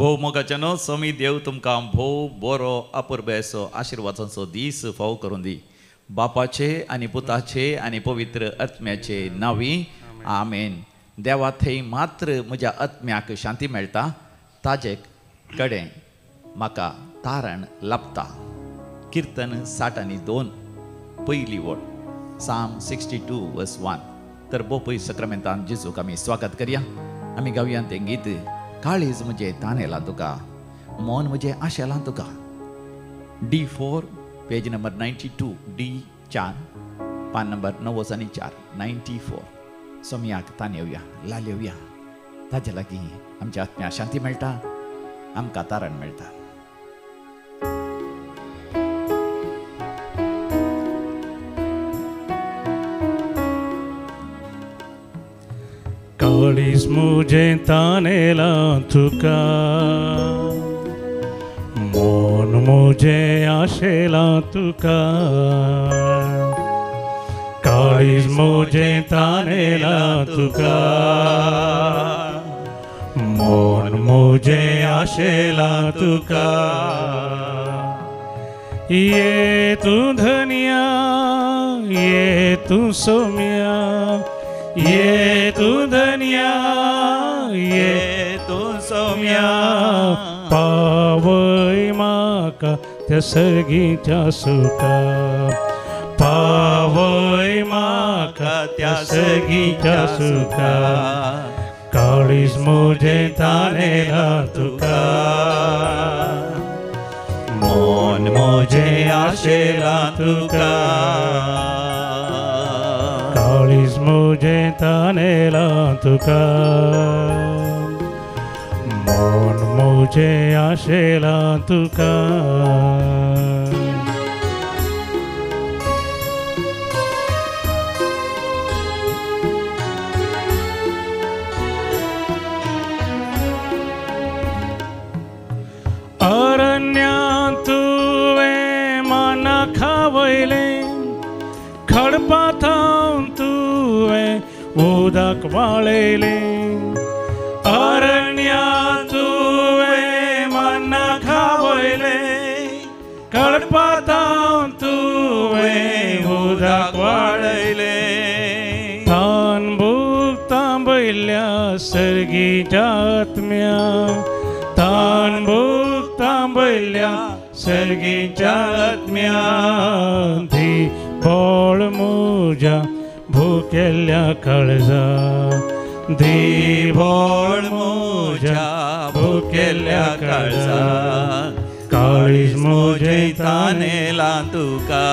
भोव मोगाच्यानो स्वामी देव तुमकां भोव बरो अपुरबायेचो आशिर्वादांचो दीस फावो करून दी. बापाचे आनी पुताचे आनी पवित्र आत्म्याचे नांवी आमेन. देवा थंय मात्र म्हज्या आत्म्याक शांती मेळटा, ताजे कडेन म्हाका तारण लाभता. किर्तन 62 पयली वळ, साम 62:1. तर बोपय सक्रामेंतान जेजूक आमी स्वागत करया. आमी गावया तें गीत, काळीज म्हजें तानेलां तुका, मन म्हजें आशेलां तुका. D4 page number 92, D4 पान नंबर 94, 94. सोमयाक तानेवया, लालेवया, ताजे लागीं आमच्या आत्म्या शांती मेळटा, आमकां तारण मेळटा. काळीज म्हजें तानेलां तुका, मन म्हजें आशेलां तुका. काळीज म्हजें तानेलां तुका, मन म्हजें आशेलां तुका. ये तूं धनिया, ये तूं सोम्या, ये तूं धनिया, ये तूं सोम्या. पावय म्हाका त्या सर्गीच्या सुखा, पावय म्हाका त्या सर्गीच्या सुखा. काळीज म्हजें तानेलां तुका, मन म्हजें आशेलां तुका. काळीज म्हजें तानेलां तुका, मन म्हजें आशेलां तुका. अरण्यांत तुवें मना खावयलें, खडपाथावन तुवें उदक वाळयलें. अरण्यांत तुवें मना खावयलें, खडपाथावन तुवें उदक वाळयलें. तान भूक तांबयल्या सर्गीच्या आत्म्या, तान भूक तांबयल्या सर्गीच्या आत्म्या. दी बोळ म्हज्या भुकेल्ल्या काळजा, दी बोळ म्हज्या भुकेल्ल्या काळजा. काळीज म्हजें तानेलां तुका,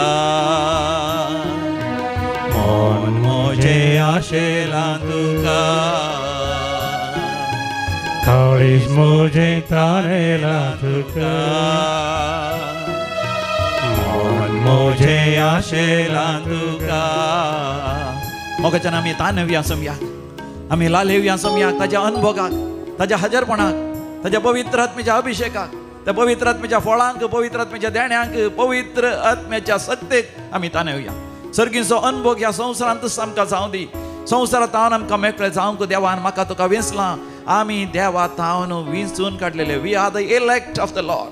मन म्हजें आशेलां तुका. काळीज म्हजें तानेलां तुका, मन म्हजें आशेलां तुका. मोगाच्यान आमी तानवया सोमयाक, आमी लालेवया सोमयाक, ताज्या अनभोगाक, ताज्या हजरपणाक, ताज्या पवित्र आत्म्याच्या अभिषेकाक, त्या पवित्र आत्म्याच्या फळांक, पवित्र आत्म्याच्या देण्यांक, पवित्र आत्म्याच्या सत्तेक आमी तानवया. सर्गीचो अनभोग ह्या संवसारांतच आमकां जावं दी. संवसारांत हांव आमकां मेकळें जावंक देवान म्हाका तुका वेंचलां. आमी देवा तावन विंचून काडलेले. We are the elect of the Lord.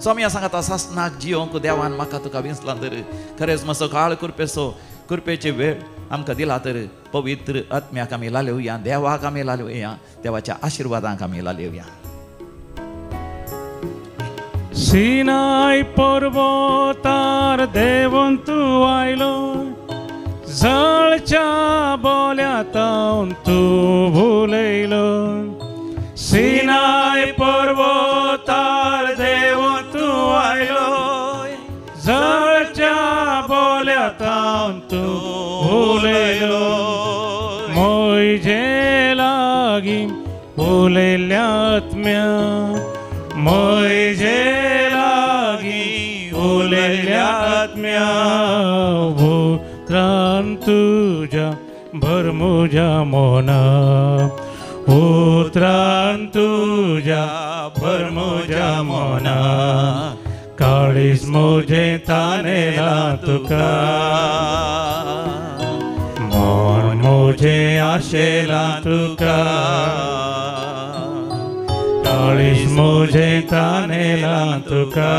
Saumya सांगता सासनाक जियोंक देवान म्हाका तुका विंचलां तर खरेंच मातसो काळ कुरपेचो कुरपेचे वेळ आमकां दिला तर पवित्र आत्म्याक आमी लालेवया, देवाक आमी लालेवया, देवाच्या आशिर्वादांक आमी लालेवया. सिनाय पर्वतार देवन तूं आयलो, जळच्या बोल्यातावन तूं भुलयलो. सिनाय पर्वतार देवन तूं आयलो, जळच्या बोल्यातावन तूं भुलयलो. म्हजे लागीं उलयल्या आत्म्या, म्हजे लागीं उलयल्या आत्म्या. उतरान तुज्या भर म्हज्या मना, उतरान तुज्या भर म्हज्या मना. काळीज म्हजें तानेलां तुका, मन म्हजें आशेलां तुका. काळीज म्हजें तानेलां तुका,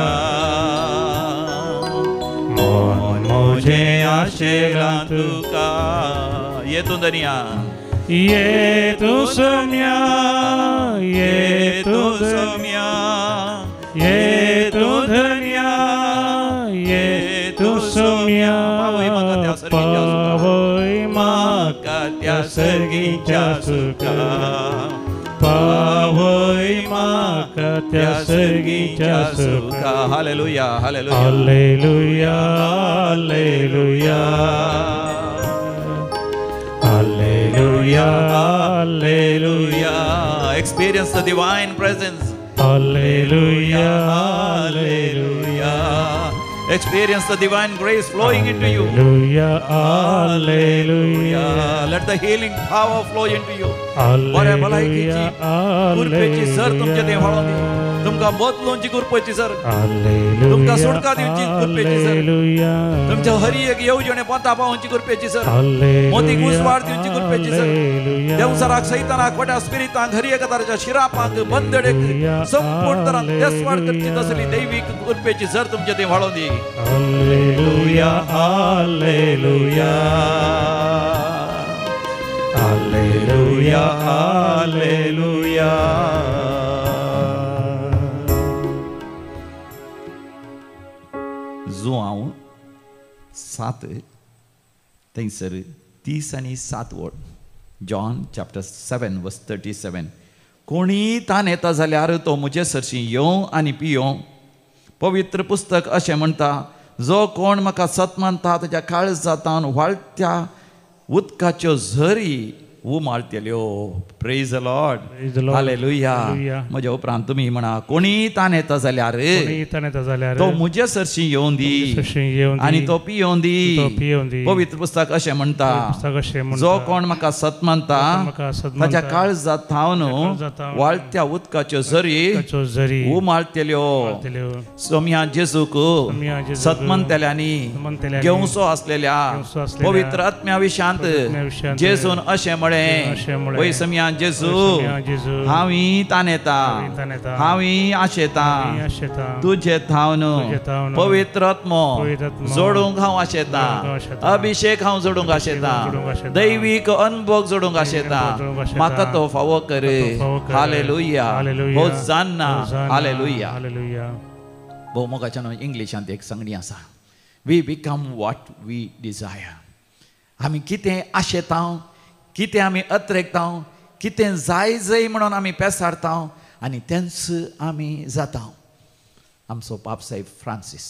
मन म्हजें आशेलां तुका. ये तूं धनिया, ये तूं सोम्या, ये तूं सोम्या, ये तूं धनिया, ये तूं सोम्या. पावय म्हाका त्या सर्गीच्या सुखा, पावय म्हाका त्या सर्गीच्या सुखा. Hallelujah, hallelujah, hallelujah, hallelujah, hallelujah, hallelujah. Experience the divine presence. Hallelujah, hallelujah. Experience the divine grace flowing into you. Hallelujah, hallelujah. Let the healing power flow into you. बऱ्या भलायकीची कृपेची सर तुमचे थंय व्हाळोन दी. तुमकां बदलूंची कृपेची सर, तुमकां सुटका दिवची कृपेची सर, तुमच्या हरी एक येवजणे पोंता पावोवची कृपेची सर, मोतीक उजवाड दिवची कृपेची सर. देवसराक सैतानाक खोट्या स्पिरितांक हरी एका तराच्या शिरापांक बंदडेक संपूर्ण तरान देसवाड करची तसली दैवीक कृपेची सर तुमचे थंय व्हाळोन दी. Hallelujah, hallelujah, hallelujah, hallelujah. Joao 7 थंयसर 37 वळ, जॉन चॅप्टर 7 वर्स 37. कोणीय ताण येता जाल्यार तो म्हजे सरशीं येवं आनी पियों. पवित्र पुस्तक अशें म्हणटा, जो कोण म्हाका सत मानता ताच्या काळजांत व्हाळत्या उदकाच्यो झरी उमाळतेल्यो. Praise the Lord, hallelujah. म्हज्या उपरांत तुमी म्हणा, कोणीय ताण येता जाल्यार तो म्हजे सरशीं येवन दी आनी तो पियोवन दी. पवित्र पुस्तक अशें म्हणटा, जो कोण म्हाका सत मानता ताच्या काळजांत थावन व्हाळत्या उदकाच्यो झरी उमाळतेल्यो. सोम्या जेजूक सत मानतेल्यांनी घेवचो आसलेल्या पवित्र आत्म्या विशांत जेजून अशें म्हळें, वय सोम्या जेजू, हांव तानेता, हांव आशेता, तुजे थावन पवित्र आत्मो जोडूंक हांव आशेता, अभिषेक हांव जोडूंक आशेता, दैवीक अनभोग जोडूंक आशेता, म्हाका तो फावो कर. Hallelujah, होजान्ना, hallelujah. भोवमोगाच्यान इंग्लिशांत एक सांगणी आसा, we become what we desire. आमी कितें आशेता, कितें आमी अत्रेकता, कितें जाय जाय म्हणून आमी पेसारता आनी तेंच आमी जाता. आमचो पापसाहेब फ्रांसीस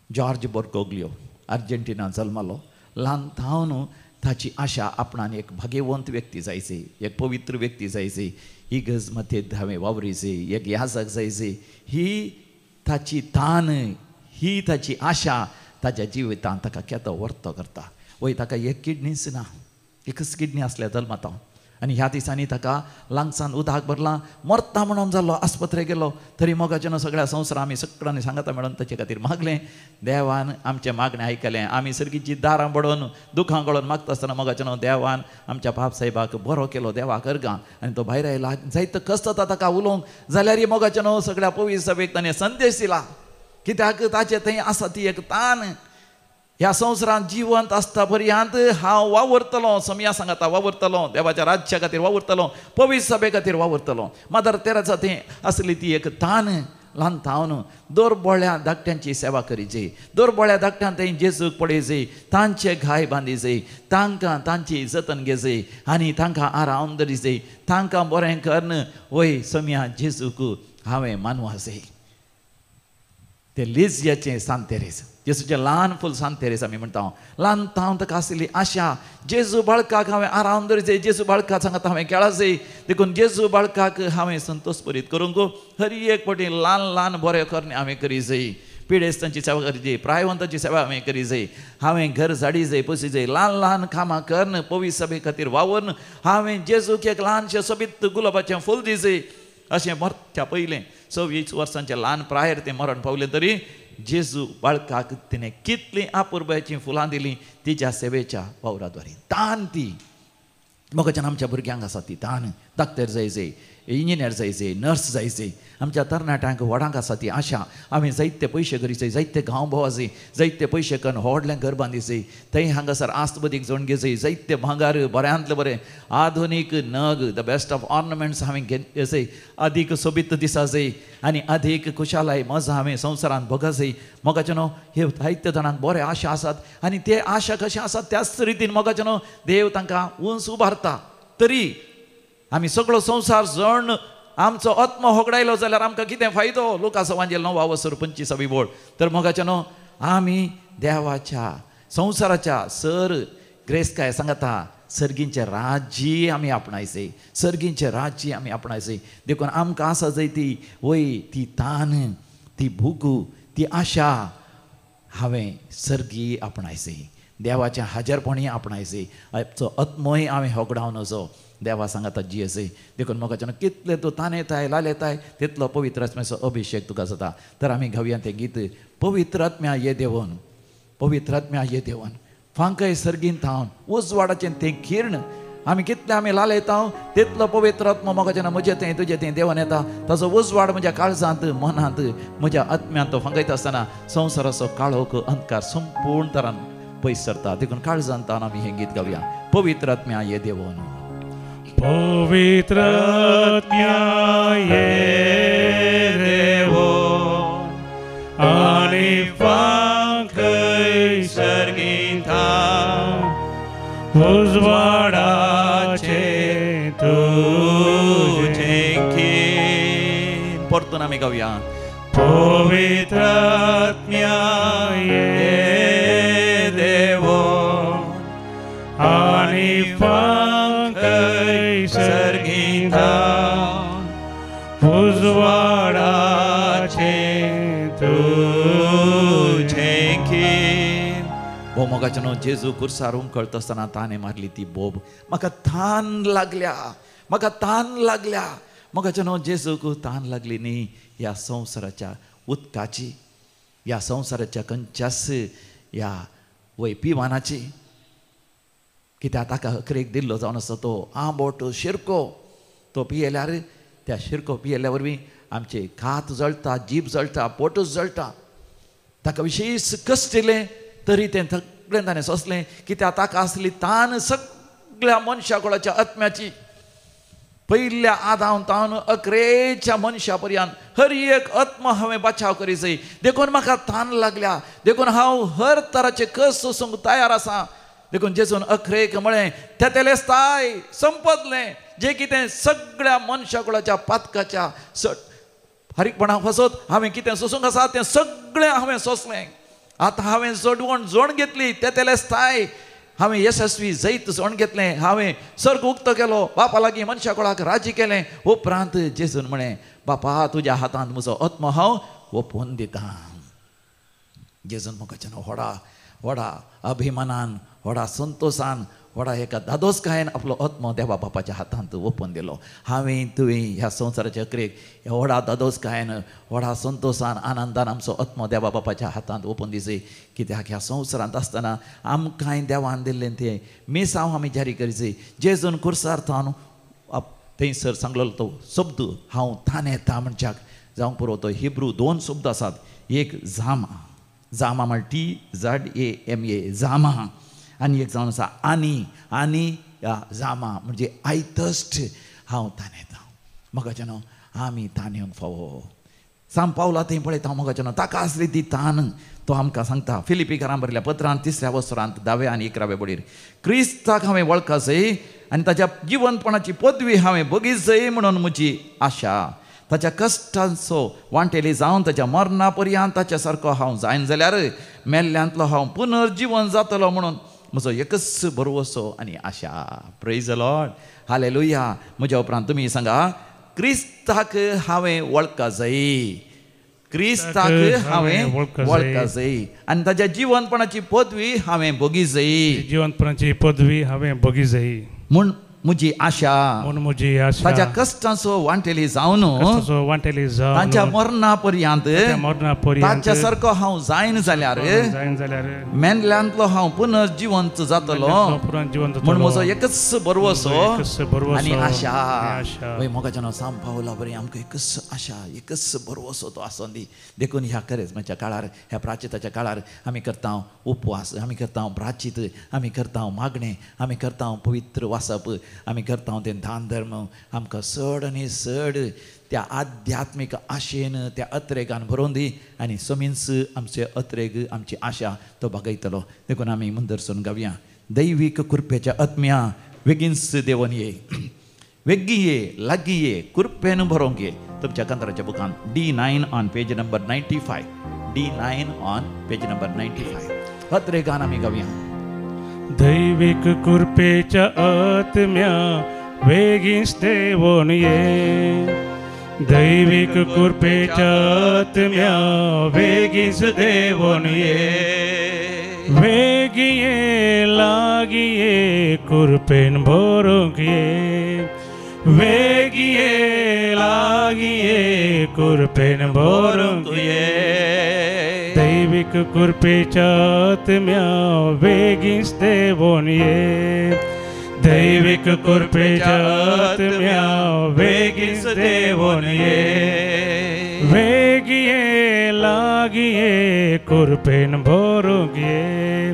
जॉर्ज बोर्गोग्लियो अर्जेंटिना जल्मलो. ल्हान थावन ताची आशा आपणान एक भाग्यवंत व्यक्ती जायची, एक पवित्र व्यक्ती जायची, ही गज मतेत हांवें वावरीची, एक याजक जायची, ही ताची तान, ही ताची आशा ताच्या जिवितांत ताका केतो वर्तो करता. वय ताका एक किडनीच ना, एकच किडनी आसल्या जल्माता आनी ह्या दिसांनी ताका लांगसान उदक भरलां, मरता म्हणून जालो, आस्पत्रेक गेलो. तरी मोगाच्यान सगळ्या संवसार आमी सगळ्यांनी सांगता म्हणून ताचे खातीर मागलें. देवान आमचें मागणें आयकलें. आमी सर्गीची दारां बडोवन दुखां गळोवन मागता आसतना मोगाच्यान देवान आमच्या बापसाहेबाक बरो केलो, देवाक अर्गां. आनी तो भायर आयला, जायतो कश्ट जाता ताका उलोवंक, जाल्यार मोगाच्यान सगळ्या पवित्र सभेक ताणें संदेश दिला. कित्याक ताचें थंय आसा ती एक तान. ह्या संवसारांत जिवंत आसता पर्यंत हांव वावुरतलो, समया सांगता वावुरतलो, देवाच्या राज्या खातीर वावुरतलो, पवित्र सभे खातीर वावुरतलो. मदर तेरेसा थंय आसली ती एक तान. ल्हान थावन दोरबोळ्या धाकट्यांची सेवा करीची, दोरबोळ्या धाकट्यान थंय जेजूक पळयची, तांचे घाय बांदिचे, तांकां तांची जतन घेचे आनी तांकां आराम दरीचे, तांकां बरें करून वय समया जेजूक हांवें मानवाचे. ते लिजियाचें सांत तेरेस, जेजूचें ल्हान फूल सांत तेरेस आमी म्हणटा. ल्हान थावन ताका आशिल्ली आशा, जेजू बाळकाक हांवें आराम दवरचे, जेजू बाळकाक सांगता हांवें खेळाचे, देखून जेजू बाळकाक हांवें संतोष परीत करूंक हर एक पटी ल्हान ल्हान बरें करणे हांवें करी जाय, पिडेस्तांची सेवा करी जाय, प्रायवंताची सेवा हांवें करी जाय, हांवें घर झाडी जाय, पोसी जाय, ल्हान ल्हान कामां करून पवित्र सभे खातीर वावरून हांवें जेजूक एक ल्हानशें सोबीत गुलाबाचें फूल दी जाय. अशें मरच्या पयलें 26 वर्सांचें ल्हान प्रायर तें मरण पावलें तरी जेजू बाळकाक तिणें कितलीं आपुरबायचीं फुलां दिलीं तिच्या सेवेच्या वावराद्वारे. तान ती मोगाच्यान आमच्या भुरग्यांक आसा ती तान. धाकटेर जाय जाय, इंजिनियर जायचे, नर्स जायचे. आमच्या तरणाट्यांक व्हडांक आसा ती आशा, आमी जायते पयशे करीचे, जायते गांव भोवाचे, जायते पयशे करून व्हडलें घर बांदिचे, थंय हांगासर आस्त बदीक जोड घेचे, जायते भांगार बऱ्यांतले बरें आधुनीक नग the best of ornaments हांवें घेचे, अदीक सोबीत दिसाचे आनी अदीक खुशालाय मजा हांवें संवसारांत भोगाचे. मोगाचे न्हू हे जायते जाणांक बरे आशा आसात आनी ते आशा कशें आसात त्याच रितीन मोगाचे न्हू देव तांकां उंच उबारता. तरी आमी सगळो संवसार जण आमचो आत्मो होगडायलो जाल्यार आमकां कितें फायदो? लुकास वांजेल 9:25 बोळ. तर मोगाचे न्हू आमी देवाच्या संवसाराच्या सर ग्रेसकाय सांगता सर्गींचें राज्य आमी आपणायचें, सर्गींचें राज्य आमी आपणायचें. देखून आमकां आसा जाय ती वय ती तान, ती भूक, ती आशा हांवें सर्गी आपणायची, देवाचें हाजरपणी आपणायची, आमचो आत्मोय हांवें होगडावन वचो देवा सांगाता जियेसे. देखून मोगाच्यान कितले तूं तान येताय लाल येताय तितलो पवित्र आत्म्याचो अभिशेक तुका जाता. तर आमी घेवया तें गीत, पवित्र आत्म्या ये देवन, पवित्र आत्म्या ये देवन, फांकय सर्गीन थावन उजवाडाचें तें किर्ण. आमी कितले आमी लाल येता तितलो पवित्र आत्मो मोगाच्यान म्हजें तें तुजें तें देवन येता, ताचो उजवाड म्हज्या काळजांत, मनांत, म्हज्या आत्म्यांत तो फांकयता आसतना संवसाराचो काळोख अंधकार संपूर्ण तरान पयस सरता. देखून काळजांत आमी हें गीत गावया, पवित्र आत्म्या ये देवन, पवित्र आत्म्या ये देवन, आनी फांकय सर्गीं थावन उजवाडाचें तुजें कीर्ण. परतून आमी गावया, पवित्र आत्म्या ये देवन, आनी फांकय सर्गीं थावन उजवाडाचें तुजें कीर्ण. हो मोगाचें न्हू जेजू कुर्सार उमकळत आसतना ताणें मारली ती बोब, म्हाका तान लागल्या, म्हाका तान लागल्या. मोगाचें न्हू जेजूक तान लागली न्ही ह्या संवसाराच्या उदकाची, ह्या संवसाराच्या खंयच्याच ह्या वय पिवानाची, कित्याक ताका अखरेक दिल्लो जावन आसा तो आंबोट शिरको, तो पियेल्यार त्या शिरको पियेल्या वरवीं आमचे कात जळटा, जीब जळटा, पोटूच जळटा. ताका विशेश कश्ट दिलें तरी तें सगळें ताणें सोंसलें, कित्याक ताका आसली तान सगळ्या मनशा कुळाच्या आत्म्याची. पयल्या आदावन तावन अकरेच्या मनशा पर्यंत हर एक आत्मा हांवें बचाव करी जाय. देखून म्हाका तान लागल्या, देखून हांव हर तराचे कश्ट सोसूंक तयार आसा. देखून जेजून अखरेक म्हळें तेतेलेस्ताय संपदलें, जें कितें सगळ्या मनशा कुळाच्या पातकाच्या फारीकपणाक फसत हांवें कितें सोसूंक आसा तें सगळें हांवें सोंसलें. आतां हांवें जोडवण जोड घेतली, तेतेलेस्ताय हांवें यशस्वी जैत जोड घेतलें, हांवें सर्ग उक्तो केलो, बापा लागीं मनशा कुळाक राजी केलें. उपरांत जेजून म्हळें बापा तुज्या हातांत म्हजो आत्मो हांव ओपून दितां. जेजून मोगाच्यान व्हडा व्हडा अभिमानान, व्हडा संतोशान, व्हडा एका दादोसकायेन आपलो आत्मो देवा बापाच्या हातांत ओपून दिलो. हांवें तुवें ह्या संवसाराच्या अकरेक व्हडा दादोसकायेन, व्हडा संतोशान, आनंदान आमचो आत्मो देवा बापाच्या हातांत ओपून दिसय. कित्याक ह्या संवसारांत आसतना आमकांय देवान दिल्लें तें मिसांव आमी जारी करीचे. जेजून कुर्सार थावन थंयसर सांगलेलो तो शब्द हांव तान येता म्हणच्याक जावंक पुरो. तो हिब्रू दोन शब्द आसात, एक जामा, जामा म्हळ्यार TZAMA जामा, आनी एक जावन आसा आनी, आनी जामा म्हणजे I thirst, हांव तान येता. मोगाचें न्हू आमी तान येवंक फावो. साम पावला थंय पळयता मोगाचें न्हू ताका आसली ती तान, तो आमकां सांगता फिलिपीकारां बरयल्या पत्रांत 3 वसरांत 10 आनी 11 बडीर, क्रिस्ताक हांवें वळखासय आनी ताच्या जिवनपणाची पदवी हांवें बगीचय म्हणून म्हजी आशा, ताच्या कश्टांचो वांटेली जावन ताच्या मरणा पर्यंत ताच्या सारको हांव जायन जाल्यार मेल्ल्यांतलो हांव पुनर्जिवन जातलो म्हणून म्हजो एकच भरवसो आनी आशा. Praise the Lord, hallelujah. म्हज्या उपरांत तुमी सांगा, क्रिस्ताक हांवें वळखा जाय, क्रिस्ताक हांवें वळखा जाय आनी ताच्या जिवनपणाची पदवी हांवें बगी जाय, जिवनपणाची पदवी हांवें बगी जाय म्हूण म्हजी आशा म्हूण म्हजी आशा ताच्या कश्टांचो वांटेली जावन वांटेली जावन ताच्या मरणा पर्यंत ताच्या सारको हांव जायन जाल्यार मेल्ल्यांतलो हांव पुनर्जिवंत जातलो म्हूण म्हजो एकच भरवसो आनी आशा. वय मोगाच्यानो सांब पावला बरी आमकां एकच आशा एकच भरवसो तो आसोन दी. देखून ह्या करेजमाच्या काळार ह्या प्राचिताच्या काळार आमी करता उपवास, आमी करता प्राचीत, आमी करता मागणें, आमी करता पवित्र वाचप, आमी करता तें दान धर्म. आमकां चड आनी चड त्या आध्यात्मीक आशेन त्या अत्रेगान भरोवन दी आनी समींच आमचे अत्रेग आमची आशा तो भागयतलो. देखून आमी मुंदरसून गावया दैवीक कृपेच्या आत्म्या वेगींच देवन ये, वेगीं ये, लागीं ये, कृपेन भरोवंक ये. तुमच्या कांताराच्या बुकान D9 on page number 95, D9 on page number 95 अत्रेगान आमी गावया. दैवीक कृपेच्या आत्म्या वेगींच देवोन ये, दैवीक कृपेच्या आत्म्या वेगींच देवोन ये, वेगीं ये लागीं ये कृपेन भरूंक ये, वेगीं ये लागीं ये कृपेन भरूंक ये, दैवीक कृपेच्या आत्म्या वेगींच देवोन ये, दैवीक कृपेच्या आत्म्या वेगींच देवोन ये, वेगीं ये लागीं ये कृपेन भरूंक ये,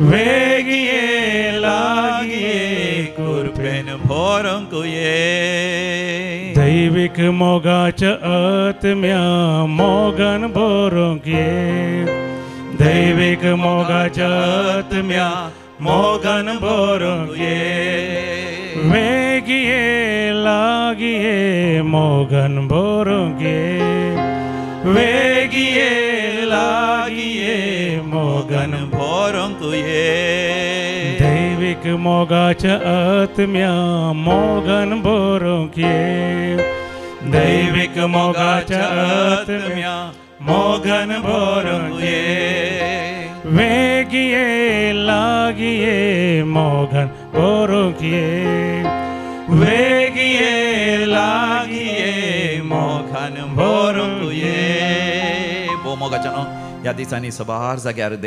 वेगीं ये लागीं ये कृपेन भरूंक ये. दैवीक मोगाच्या आत्म्या मोगान भरूंक ये, दैवीक मोगाच्या आत्म्या मोगान भरूंक ये, वेगीं ये लागीं ये मोगान भरूंक ये, वेगीं ये लागीं ये मोगान भरूंक ये. दैवीक मोगाच्या आत्म्या मोगान भरूंक ये, दैवीक मोगाच्या आत्म्या मोगान भरूंक ये, वेगीं ये लागीं ये मोगान भरूंक ये, वेगीं ये लागीं ये मोगान भरूंक ये. भोव मोगाच्यानो ह्या दिसांनी सबार जाग्यार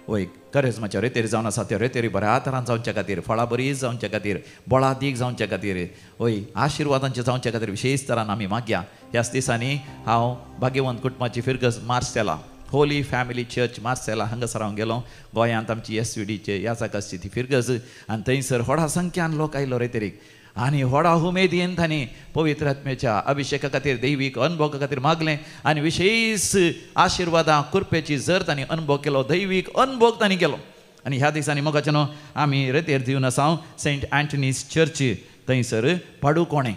वय करेजमाच्या रेतेर जावन आसा त्या रेतेरी बऱ्या तरान जावच्या खातीर, फळां बरी जावच्या खातीर, बळादीक जावच्या खातीर, वय आशिर्वादांचे जावच्या खातीर विशेष तरान आमी मागया. ह्याच दिसांनी हांव भाग्यवंत कुटुंबाची फिरगज मार्सेला, होली फॅमिली चर्च मार्सेला हांगासर हांव गेलो. गोंयांत आमची SVDचे याचाक आसची ती फिरगज आनी थंयसर व्हडा संख्यान लोक आयलो रेतेरीक आनी व्हडा उमेदीन तांणी पवित्र आत्म्याच्या अभिशेका खातीर दैवीक अनुभवा खातीर मागलें आनी विशेष आशिर्वादां कृपेची जर तांणी अनुभव केलो, दैवीक अनुभव तांणी केलो. आनी ह्या दिसांनी मोगाच्यानो आमी रेतेर दिवन आसा सेंट अँटनीज चर्च थंयसर पाडुकोणें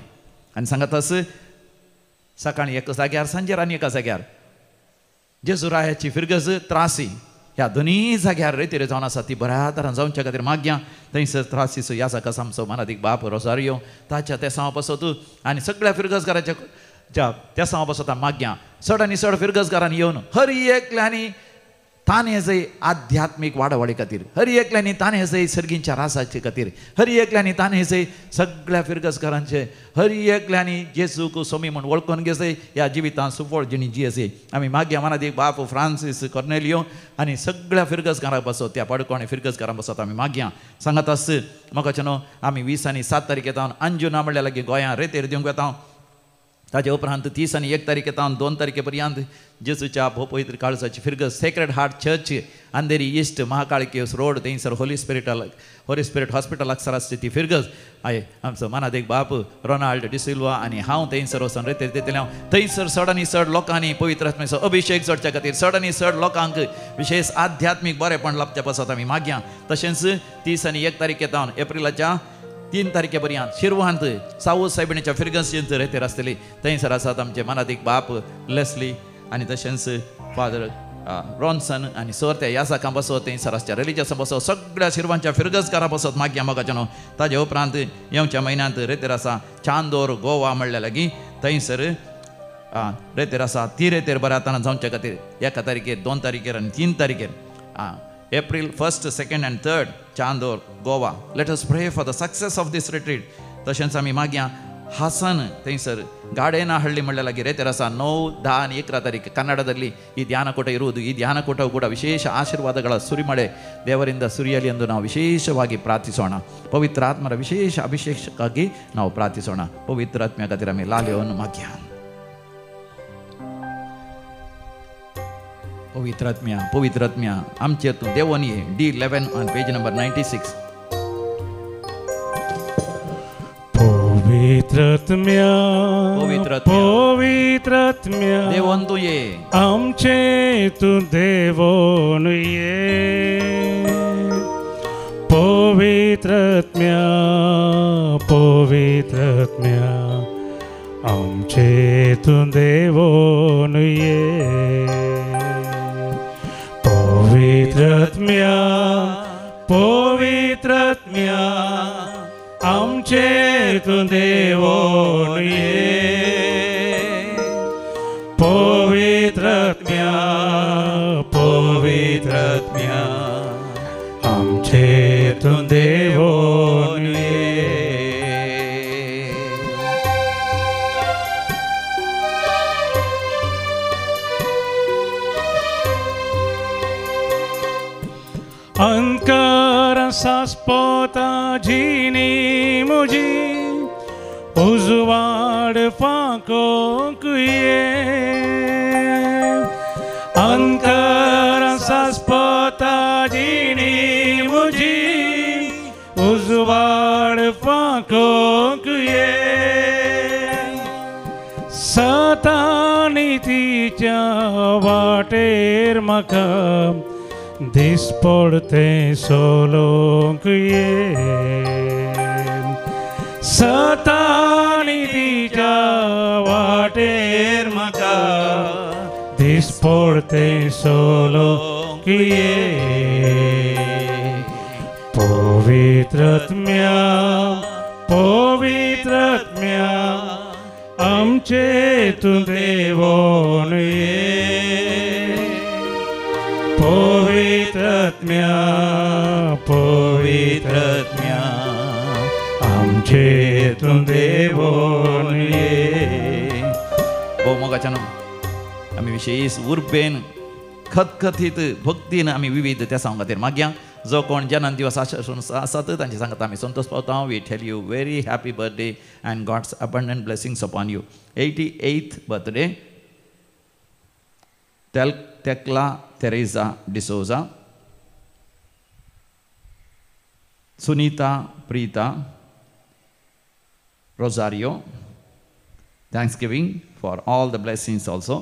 आनी सांगत आस सकाळीं एका जाग्यार सांजेर आनी एका जाग्यार जेजुरायाची फिरगज त्रासी ह्या दोनूय जाग्यार रेतेर जावन आसा ती बऱ्या तरान जावच्या खातीर मागया. थंयसर त्रासीचो ह्या जाका आमचो मनादीक बाप रोजारियो ताच्या तेसांवा पासत आनी सगळ्या फिरगजकाराच्या ज्या तेसांवा पासत मागया. चड आनी चड फिरगजकारांनी येवन हर एकल्यांनी ताणें जंय आध्यात्मीक वाडावळी खातीर, हर एकल्यांनी ताणें जंय सर्गींच्या रासाचे खातीर, हर एकल्यांनी ताणें जंय सगळ्या फिरगजकारांचे, हर एकल्यांनी जेजूक सोमी म्हूण वळखून घेसय ह्या जिवितांत सुफळ जिणी जी आसय आमी मागया मनादीक बाप फ्रांसीस कॉर्नेलियो आनी सगळ्या फिरगजकारां पासत त्या पाडकोणी फिरगजकारां पासत आमी मागया. सांगत आस मोगाच्यानो आमी 20 आनी 7 तारखे जावन अंजुना म्हणल्यार लागीं गोंयां रेतेर दिवंक वता. ताजे उपरांत 30 आनी 1 तारखे जावन 2 तारखे पर्यंत जेजूच्या भोपवित्र काळजाची फिरगज Sacred Heart Church Andheri East Mahakalikesh road थंयसर होली स्पिरिट हॉस्पिटल लागसार आसची ती फिरगज I आमचो मनादीक बाप रोनाल्ड डिसिल्वा आनी हांव थंयसर वचून रेतेर दितलें. हांव थंयसर चड आनी चड लोकांनी पवित्र आत्म्याचो अभिशेक चडच्या खातीर चड आनी चड लोकांक विशेष आध्यात्मीक बरेपण लाभच्या पासत आमी मागया. तशेंच 30 आनी 1 तारखे जावन एप्रिलाच्या 3 तारखे पर्यंत शिरवांत सावू सायबिणीच्या फिरगन्सींत रेतेर आसतली. थंयसर आसात आमचे मनादीक बाप लेस्ली आनी तशेंच फादर रॉन्सन आनी सर त्या यासाकां बसत थंयसर आसच्या रिलिजियसां बसत सगळ्या शिरवांच्या फिरगजकारां बसत मागया मोगाच्यानो. ताजे उपरांत येवच्या म्हयन्यांत रेतेर आसा चांदोर गोवा म्हणल्या लागीं थंयसर रेतेर आसा ती रेतेर बऱ्या तरान जावच्या खातीर 1 तारखेर 2 तारखेर आनी 3 तारखेर April 1st, 2nd and 3rd, Chandor, Goa. Let us pray for the success of this retreat. तशेंच आमी मागया हासन थंयसर गाडेनहಳ್ಳಿ म्हणल्यार लागीं रेतेर आसा 9, 10 आनी 11 ತಾರೀಕು ಕನ್ನಡದಲ್ಲಿ ಈ ಧ್ಯಾನಕೂಟ ಇರುವುದು. ಈ ಧ್ಯಾನಕೂಟವು ಕೂಡ ವಿಶೇಷ ಆಶೀರ್ವಾದಗಳ ಸುರಿಮಳೆ ದೇವರಿಂದ ಸುರಿಯಲಿ ಎಂದು ನಾವು ವಿಶೇಷವಾಗಿ ಪ್ರಾರ್ಥಿಸೋಣ. ಪವಿತ್ರ ಆತ್ಮರ ವಿಶೇಷ ಅಭಿಷೇಕಕ್ಕಾಗಿ ನಾವು ಪ್ರಾರ್ಥಿಸೋಣ. ಪವಿತ್ರಾತ್ಮ ಗತಿರಮೆ ಲಾಲ್ಯವನ್ನು ಮಾಗ್ಯ. ಪವಿತ್ರಾತ್ಮ್ಯ ಪವಿತ್ರಾತ್ಮ್ಯ आमचेर तूं देवोन ये. D11 on page number 96. पवित्रात्म्या पवित्रात्म्या देवोन तूं ये आमचे तूं देवोन ये. पवित्रात्म्या पवित्रात्म्या आमचे तूं देवोन ये. पवित्रात्म्या पवित्रात्म्या आमचे तूं देवोन ये. पवित्रात्म्या पवित्रात्म्या आमचे तूं देवोन ये. अंकार सास्पोता जिनी मुजी उजवाड फाकोंक ये. अंकार सास्पोता जिनी मुजी उजवाड फाकोंक ये. सतानी तिच्या वाटेर म्हाका दिसपडते सोलोंक ये. सतानी तिच्या वाटेर म्हाका दिसपडते सोलोंक ये. पवित्रात्म्या पवित्रात्म्या आमचे तूं देवोन ये. पवित्रात्म्या पवित्रात्म्या आमचे तूं देवोन ये. भोवमोगाच्यानो आमी विशेष उर्बेन खतखतीत भक्तीन आमी विविध त्या सांग खातीर मागया. जो कोण जन्म दिवस आसात तांचे सांगता आमी संतोष पावता. We tell you very happy birthday and God's abundant blessings upon you. 88th birthday Tekla Teresa D'Souza, Sunita Preeta Rosario. Thanksgiving for all the blessings also.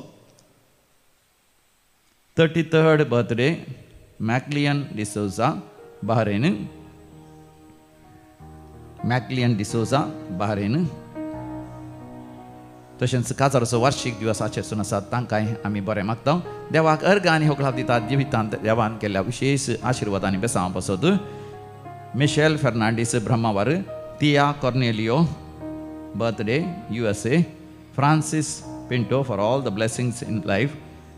33rd birthday Maclean D'Souza, Bahrain. Maclean D'Souza, Bahrain. तशेंच काजाराचो वार्षिक दिवस आचरसून आसा तांकांय आमी बरें मागता. देवाक अर्घ आनी होकळाप दितात जिवितांत देवान केल्ल्या विशेष आशिर्वाद आनी बेसांव पासत. Michelle Fernandes Brahmavar, Tia Cornelio birthday USA, Francis Pinto for all the blessings in life,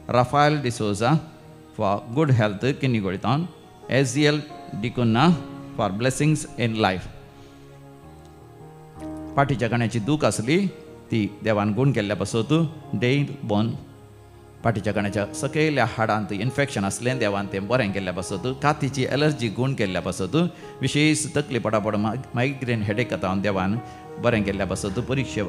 Raphael D'Souza for good health Kinnigoli town, Eziel D'Cunha for blessings in life. पाठीच्या गाण्याची दूख आसली ती देवान गूण केल्ल्या पासत. डेल बोन पाठीच्या गाण्याच्या सकयल्या हाडांत इन्फेक्शन आसलें देवान तें बरें केल्ल्या पासत. कातीची एलर्जी गूण केल्ल्या पासत. विशेष तकली पटापट मायग्रेन हेडेक आतां देवान बरें केल्ल्या पासत. परिक्षा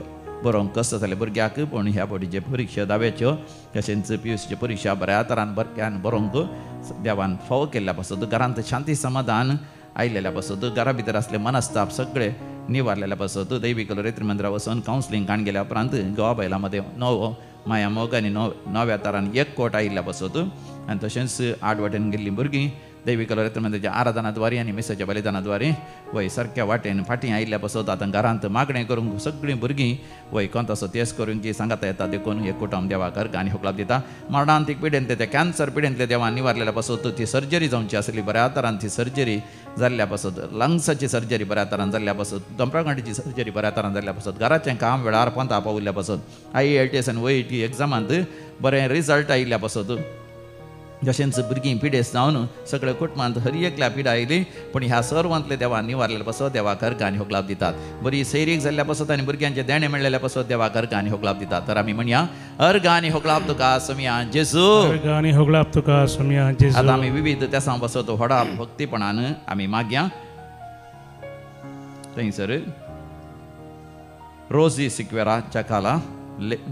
बरोवंक कश्ट जालें भुरग्याक, पूण ह्या फावटीचे परिक्षा धाव्याच्यो तशेंच PUCच्यो परिक्षा बऱ्या तरान भुरग्यान बरोवंक देवान फावो केल्ल्या पासत. घरांत शांती समाधान आयलेल्या पासत. घरा भितर आसले मनस्ताप सगळे निवारलेल्या पासत. दैवीक रेत्री मंदिरा वचून कावन्सिलींग काण गेल्या उपरांत गोवा बायलां मदें नवो माया मोग आनी नव्या तरान एक कोट आयिल्ल्या पासत. आनी तशेंच आड वाटेन गेल्लीं भुरगीं दैवीक रेत्री मंदिराच्या आराधनाद्वारे आनी मिसाच्या बलिदानाद्वारे वय सारक्या वाटेन फाटीं आयिल्ल्या पासत. आतां घरांत मागणें करूंक सगळीं भुरगीं वय कोंतासो तेस करूंक की सांगाता येता देखून एक कुटुंब देवाक अर्घ आनी होकलाप दिता. मरणांतीक पिडेंतले त्या कॅन्सर पिडेंतले देवान निवारलेल्या पासत. ती सर्जरी जावची आसली बऱ्या तरान ती सर्जरी जाल्ल्या पासत. लंग्साची सर्जरी बऱ्या तरान जाल्ल्या पासत. दोंपरागांठीची सर्जरी बऱ्या तरान जाल्ल्या पासत. घराचें काम वेळार पंता पावल्ल्या पासत. IELTS आनी OET एग्जामांत बरें रिजल्ट आयिल्ल्या पासत. जशेंच भुरगीं पिडेस्त जावन सगळ्या कुटुंबांत हर एकल्या पिडा आयली पूण ह्या सर्वांतले देवा निवारलेल्या पासत देवाक अर्घ आनी होगलाप दितात. बरी सैरीक जाल्ल्या पासत आनी भुरग्यांचे देणें मेळ्ळेल्या पासत देवाक अर्घ आनी होगलाप दितात. तर आमी म्हणया अर्घ आनी होगलाप तुका सोमया जेजू, अर्घ आनी होगलाप तुका सोमया जेजू. आतां आमी विविध तेसां पासत व्हडा भक्तीपणान आमी मागया. थंयसर रोजी सिक्वेरा चकाला,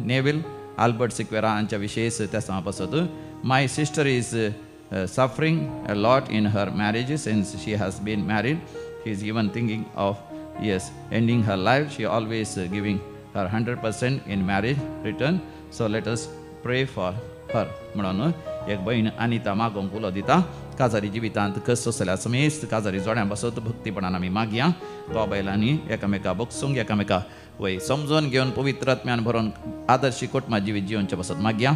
नेवील आल्बर्ट सिक्वेरा हांच्या विशेष तेसां पासत. My sister is suffering a lot in her marriage since she has been married. She is even thinking of ending her life. She always giving her 100% in marriage return. So let us pray for her. म्हणून एक बहीण अनिता मागोवंक उलो दिता. काजारी जिवितांत कस सोंसल्या समेस्त काजारी जोड्यां बसत भक्तीपणान आमी मागया. घोव बायलांनी एकामेका बगसूंक एकामेका वय समजून घेवन पवित्र आत्म्यान भरोन आदर्शी कुटुंबा जिवीत जिवनचे बसत मागया.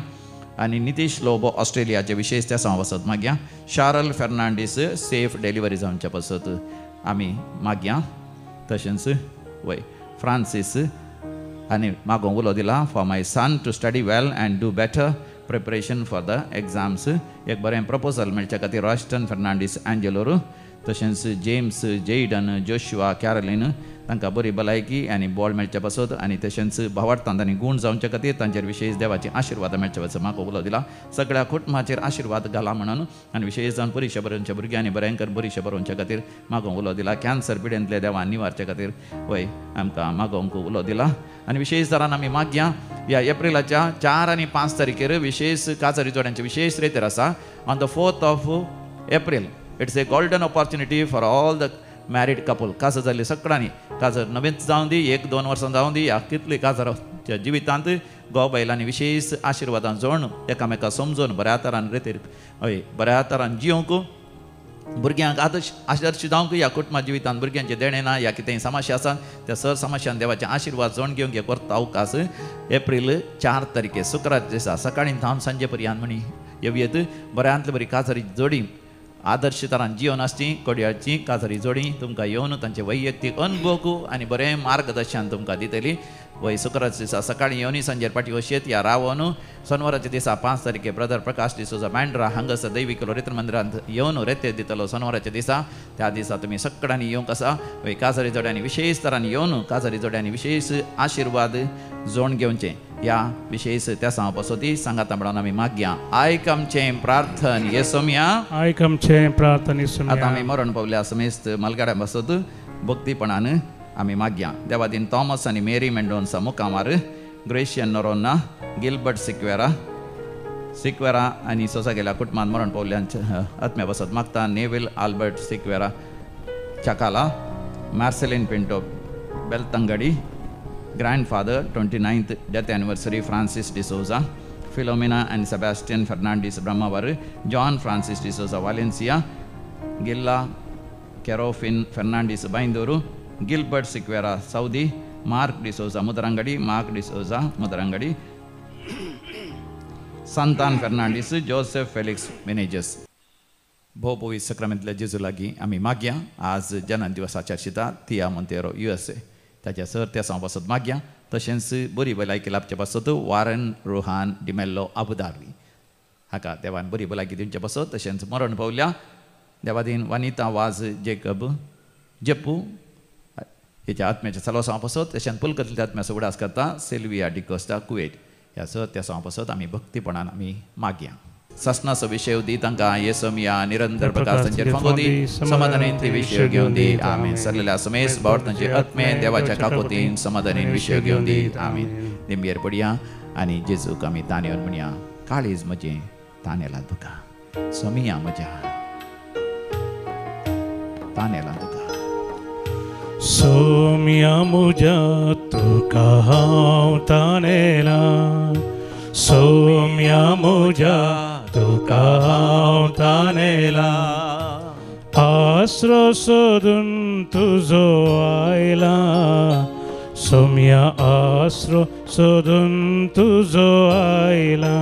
आनी नितीश लोबो ऑस्ट्रेलियाचे विशेष त्या सांव वसत मागया. शारल फेर्नांडीस सेफ डिलिव्हरी जावचे पासत आमी मागया. तशेंच वय फ्रांसीस आनी मागोवंक उलो दिला for my son to study well and do better preparation for the exams. एक बरें प्रपोजल मेळच्या खातीर रॉस्टन फेर्नांडीस एंजेलोर, तशेंच जेम्स जेडन जोशुआ कॅरोलीन तांकां बरी भलायकी आनी बळ मेळचे पासत आनी तशेंच भावार्थांत आनी गूण जावचे खातीर तांचेर विशेष देवाची आशिर्वाद मेळचे पासत म्हाका उलो दिला. सगळ्या कुटुंबाचेर आशिर्वाद घाला म्हणून आनी विशेष जावन परिक्षा बरोवच्या भुरग्यांनी बरें परिक्षा बरोवच्या खातीर मागोवंक उलो दिला. कॅन्सर पिडेंतले देवान निवारचे खातीर वय आमकां मागोवंक उलो दिला. आनी विशेष दरान आमी मागया ह्या एप्रिलाच्या 4 आनी 5 तारखेर विशेष काजारी जोड्यांचे विशेष रेतेर आसा. On the 4th of April it's a golden opportunity for all the married couple. काजर जाल्ली सगळ्यांनी काजर नवीच जावं दी, 1-2 वर्सां जावं दी, ह्या कितली काजराच्या जिवितांत घोव बायलांनी विशेष आशिर्वादान जोडून एकामेका समजून बऱ्या तरान रेतेर हय बऱ्या तरान जिवंक भुरग्यांक आदर्श आदर्श जावंक ह्या कुटुंबा जिवितांत भुरग्यांचें देणें ना ह्या कितेंय समस्या आसा त्या सर समस्यान देवाचे आशिर्वाद जोडून घेवंक एक वर्त अवकाश एप्रील 4 तारखे शुक्रार दिसा सकाळीं धावन सांजे पर्यंत म्हणी येवयेत. बऱ्यांतले बरी काजारी जोडी आदर्श तरान जिवन आसची कोडयाची काजारी जोडी तुमकां येवन तांचे वैयक्तीक अनुभव आनी बरें मार्गदर्शन तुमकां दितली. वय शुक्रार दिसा सकाळीं येवन सांजेर पाटी वशेत ह्या रावन सोनवाराच्या दिसा 5 तारखे ब्रदर प्रकाश डिसोजा बँड्रा हांगासर दैवीक रेत्र मंदिरांत येवन रेते दितलो सोनवाराच्या दिसा. त्या दिसा तुमी सगळ्यांनी येवंक आसा. वय काजारी जोड्यांनी विशेष तरान येवन काजारी जोड्यांनी विशेष आशिर्वाद जोड घेवचें ह्या विशेष त्या सांव पासत सांगाता म्हणून आमी मागया. आयक आमचें प्रार्थन येसोमया, आयक आमचें प्रार्थन येसोमया. आतां आमी मरण पावल्या समेस्त मलगाड्या पासत भक्तीपणान आमी मागया. देवादीन थॉमस आनी मेरी मेंडोन्सा मुखामार, ग्रेशियन नोरोन्ना, गिलबर्ट सिक्वेरा सिक्वेरा आनी सोसा गेल्या कुटुंबान मरण पावल्यांच्या आत्म्या पासत मागता. Neville Albert Sequeira Chakala, Marceline Pinto Belthangady, grandfather 29th death anniversary Francis D'Souza, Philomena and Sebastian Fernandes Brahmavar, John Francis D'Souza Valencia, Gilla Kerofin Fernandes Byndoor, Gilbert Sequeira Saudi, Mark D'Souza Mudarangadi, Mark D'Souza Mudarangadi, Santan Fernandes, Joseph Felix Menezes. भोव सक्रामेंतल्या जेजू लागीं आमी मागया. आज जनन दिवसाच्या शिता थिया Monteiro USA ताच्या sir त्या सांव पासत मागया. तशेंच बरी भलायकी लाभचे पासत वारन रोहान डिमेल्लो अबुधाबी हाका देवान बरी भलायकी दिवचे पासत. तशेंच मरण पावल्या देवादीन वनिता वाज जेकब जेपू हेच्या आत्म्याच्या सलवा सांव पासत. तशेंच पुलकतल्या आत्म्याचो उडास करता सिल्विया डिकोस्टा कुवेट ह्या सर त्या सांव पासत आमी भक्तीपणान आमी मागया. सासनाचो विशय दी तांकां येसोमया निरंतर प्रकाश तांचेर फांगो दी, समाधानीन ती विशय घेवन दी. आमीन. सरलेल्या समेस भावार्थांचे आत्मे देवाच्या काकोतीन समाधानीन विशय घेवन दी. आमीन. निमगेर पडया आनी जेजूक आमी तानेवन म्हणया, काळीज म्हजें तानेला तुका, सोमिया म्हज्या तानेला तुका, सोमिया म्हज्या तुका हांव तानेला, सोम्या म्हज्या तुका हांव तानेला, आसरो सोदून तुजो आयला, सोम्या आसरो सोदून तुजो आयला,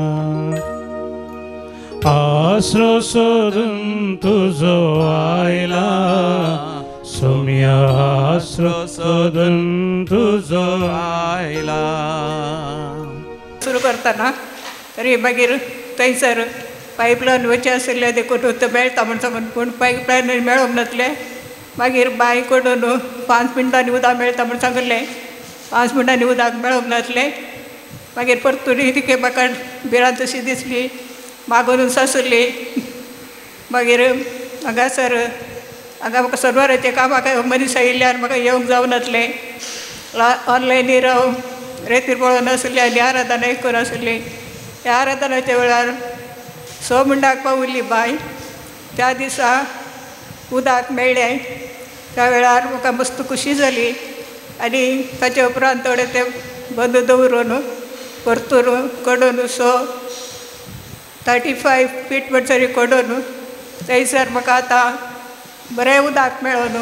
आसरो सोदून तुजो आयला, सोम्या आसरो सोदून तुजो आयला. सुरू करतना तरी मागीर थंयसर पायपलायन वचें आशिल्लें देखून तें मेळटा म्हूण सांगून पूण पायपलायन मेळोंक नासलें. मागीर बांय कडून 5 मिनटांनी उदक मेळटा म्हूण सांगिल्लें, 5 मिनटांनी उदक मेळोंक नासलें. मागीर परतून तिके म्हाका भिरांत अशी दिसली, मागून सासुरली. मागीर हांगासर हांगा म्हाका सरवराचें कामाक मनीस आयिल्ल्यान म्हाका येवंक जावनासलें. ऑनलायनीर हांव रेतीर पळोवन आसली आनी आराधना आयकून आसली. ह्या आराधनाच्या वेळार 6 मिनटांक पावुल्ली बांय. त्या दिसा उदक मेळ्ळें. त्या वेळार म्हाका मस्त खुशी जाली आनी ताचे उपरांत थोडे ते बंद दवरून परतून कडून 35 फीट म्हणसर कडून थंयसर म्हाका आतां बरें उदक मेळोन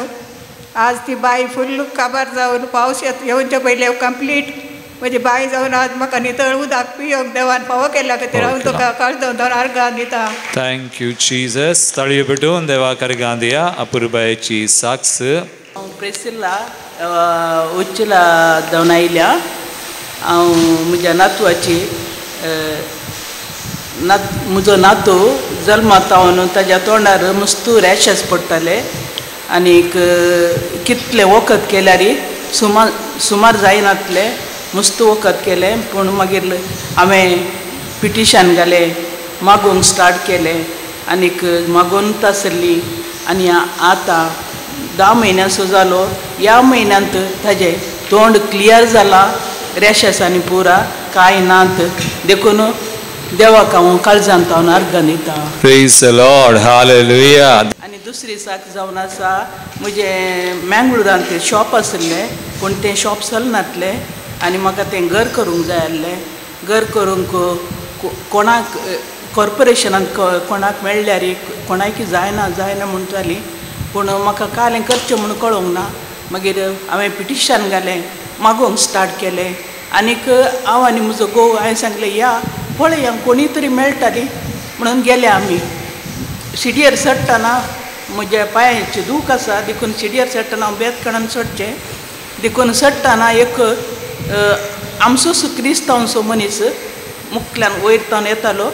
आज ती बांय फुल्ल काबार जावन पावस येवचे पयलीं कंप्लीट म्हजी बांय जावन आज म्हाका नितळ उदक पियोंक देवान फावो केल्ल्या खातीर हांव तुका काळजान आर्गां दिता. Thank you Jesus. ताळयो पेटोवन देवाक आर्गां दिया. अपुरबायेची साक्ष. हांव प्रेसिल्ला उच्चला जावन आयल्या. हांव म्हज्या नातवाची म्हजो नातू जल्मात हांव ताज्या तोंडार मस्तू रॅशस पडटाले आनीक कितलें वखद केल्यार सुमार सुमार जायनातलें. मस्त वखद केलें पूण मागीर हांवें पिटिशन घालें, मागूंक स्टार्ट केलें आनीक मागून आसली आनी आतां 10 म्हयन्यांचो जालो. ह्या म्हयन्यांत ताजें तोंड क्लियर जालां, रॅशस आनी पुरा कांय नात. देखून देवाक हांव काळजांत हांव आर्गां दिता. Praise the Lord. Hallelujah. आनी दुसरी साक जावन आसा म्हजें मँगलोरांत शॉप आशिल्लें पूण तें शॉप चलनातलें आनी म्हाका तें घर करूंक जाय आसलें. घर करूंक कोणाक कॉर्पोरेशनांत कोणाक मेळ्ळ्यार कोणाक जायना जायना म्हणटाली पूण म्हाका कालें करचें म्हूण कळोंक ना. मागीर हांवें पिटिशन घालें, मागोवंक स्टार्ट केलें आनीक हांव आनी म्हजो घोव हांवें सांगलें या पळया कोणी तरी मेळटाली म्हणून गेले आमी. शिडयेर चडटना म्हज्या पांयाची दूख आसा देखून शिडयेर चडटना हांव बेतकणान चडचें देखून चडटना एक आमचोच क्रिस्तांवचो मनीस मुखल्यान वयर तावन येतालो.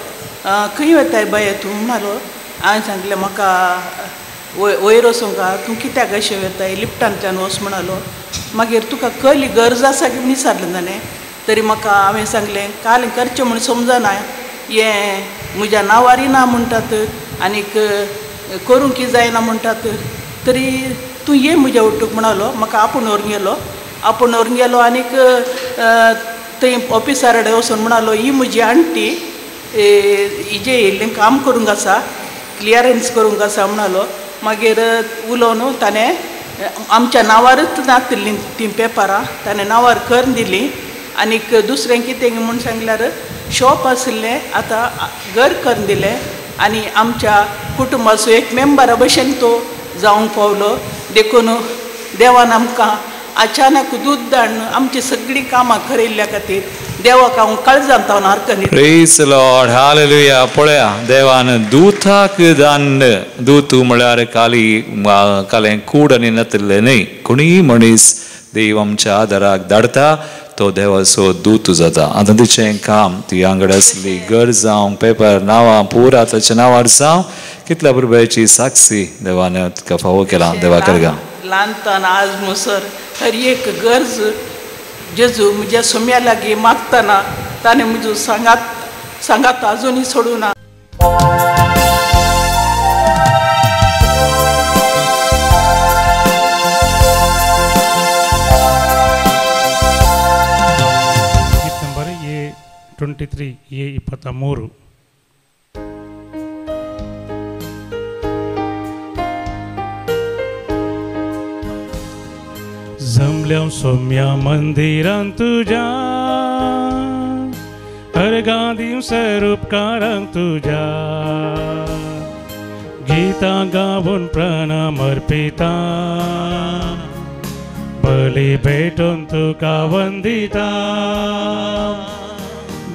खंय वताय बाये तूं म्हणालो. हांवें सांगलें म्हाका वयर वचूंक आहा, तूं कित्याक अशें वताय लिफ्टांतल्यान वच म्हणालो. मागीर तुका कसली गरज आसा की विचारलें ताणें. तरी म्हाका हांवें सांगलें काल करचें म्हूण समजना, हें म्हज्या नांवारय ना म्हणटात आनीक करूंक जायना म्हणटात, तरी तूं ये म्हज्या ओटूक म्हणालो. म्हाका आपूण व्हरून गेलो. आपूण व्हरून गेलो आनीक थंय ऑफिसार कडेन वचून म्हणालो ही म्हजी आण्टी हिजें इल्लें काम करूंक आसा, क्लियरन्स करूंक आसा म्हणालो. मागीर उलोवन ताणें आमच्या नांवारच नातिल्लीं तीं पेपरां ताणें नांवार करून दिलीं. आनीक दुसरें कितें म्हूण सांगल्यार शॉप आशिल्लें आतां घर करून दिलें आनी आमच्या कुटुंबाचो एक मेंबरा भशेन तो जावंक पावलो. देखून देवान आमकां अचानक दूद धाडून आमची सगळीं कामां करयल्ल्या खातीर देवाक हांव काळजांत हांव आर्गां दिता. Praise the Lord. Hallelujah. पळया देवान दूताक दान. दूत म्हळ्यार काली कालें कूड आनी नातिल्लें न्हय. कोणीय मनीस देव आमच्या आदाराक धाडटा तो देवाचो दूत जाता. आतां तिचें काम ती वांगडा आसली घर जावं पेपर नांवां पुरा ताच्या नांवार जावं कितल्या बरोबरची साक्षी देवान तुका फावो केला. देवाक आर्गां. ल्हानतान आज मुसर हर एक गरज जेजू म्हज्या सोम्या लागीं मागतना ताणें म्हजो सांगात सांगात आजुनूय सोडूं ना. गीत नंबर A23 A23. जमल्या सोम्या मंदिरांत तुज्या अर्गां दिवसर उपकारांक तुज्या गीतां गावन प्रणाम अर्पिता बली भेटून तुका वंदिता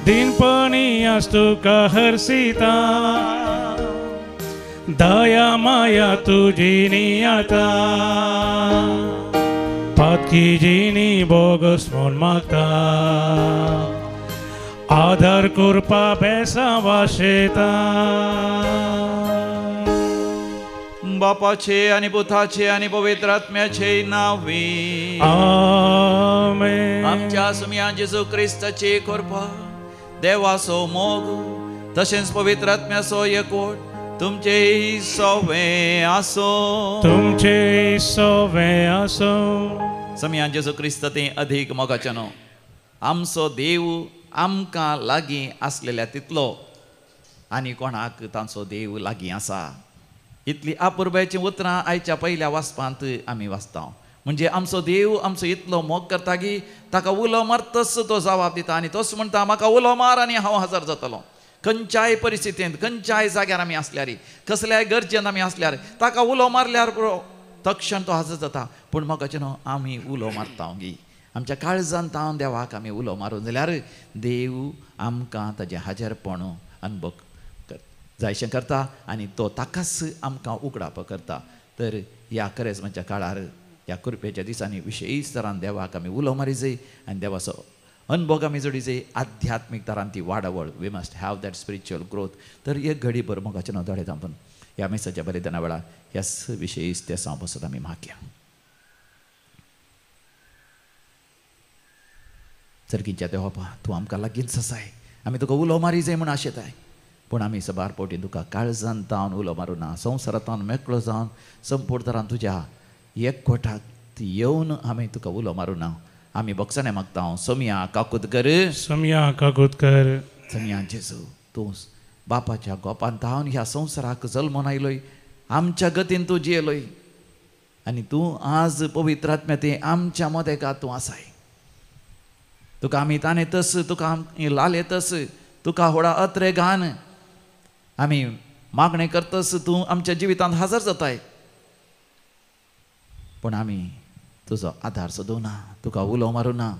दिनपणी आज तुका हर्षिता दया माया तुजी नियाता पातकी जिणी बोगस म्हूण मागता आधार करपा बेसां वाशेता. बापाचे आनी पुताचे आनी पवित्र आत्म्याचे नांवी आमेन. आमच्या सुमया जेजू क्रिस्ताची कृपा, देवाचो मोग तशेंच पवित्र आत्म्याचो एकवट तुमचे सवे आसो. तुमचे सवे आसो. समया जेजू क्रिस्त ते अधीक मोगाचें न्हू, आमचो देव आमकां लागीं आसलेल्या तितलो आनी कोणाक तांचो देव लागीं आसा. इतली आपुरबायचीं उतरां आयच्या पयल्या वाचपांत आमी वाचता. म्हणजे आमचो देव आमचो इतलो मोग करता की ताका उलो मारतच तो जवाब दिता आनी तोच म्हणटा म्हाका उलो मार आनी हांव हजर जातलो. खंयच्याय परिस्थितींत, खंयच्याय जाग्यार आमी आसल्यार, कसल्याय गरजेन आमी आसल्यार ताका उलो मारल्यार पुरो, तक्षण तो हजर जाता. पूण मोगाचें न्हू, आमी उलो मारता गी आमच्या काळजान तावन देवाक आमी उलो मारून जाल्यार देव आमकां ताजें हाजेरपण अनुभव जायशें करता आनी तो ताकाच आमकां उगडाप करता. तर ह्या करेजमाच्या काळार, ह्या कृपेच्या दिसांनी विशेश तरान देवाक आमी उलो मारी जाय आनी देवाचो अनुभव आमी जोडी जाय. आध्यात्मीक तरान ती वाडावळ, we must have that spiritual growth. तर एक घडी भर मोगाचें न्हू दोळे धांपून ह्या मिसाच्या बलिदाना वेळार ह्याच विशेश ते हांव बसत आमी मागया. सर्गीच्या देवा, तूं आमकां लागींच आसाय, आमी तुका उलो मारी जाय म्हूण आशेताय, पूण आमी सबार पोटी तुका काळजान तावन उलो मारूं ना, संवसारांत मेकळो जावन संपूर्ण तरान तुज्या एकवटाक येवन आमी तुका उलो मारूं ना. आमी बक्षाणें मागता. सोमया काकूत कर, सोमया काकूत कर. सोमया जेजू, तूं बापाच्या गोपान तावन ह्या संवसाराक जल्मोन आयलोय, आमच्या गतीन तूं जियेलोय आनी तूं आज पवित्र आत्म्या तें आमच्या मदेका तूं आसाय. तुका आमी ताणेतस, तुका आमी लालेतस, तुका होडा अत्रे घान आमी मागणें करतस तूं आमच्या जिवितांत हजर जाताय. पूण आमी तुजो आदार सोदूं ना, तुका उलो मारूं ना,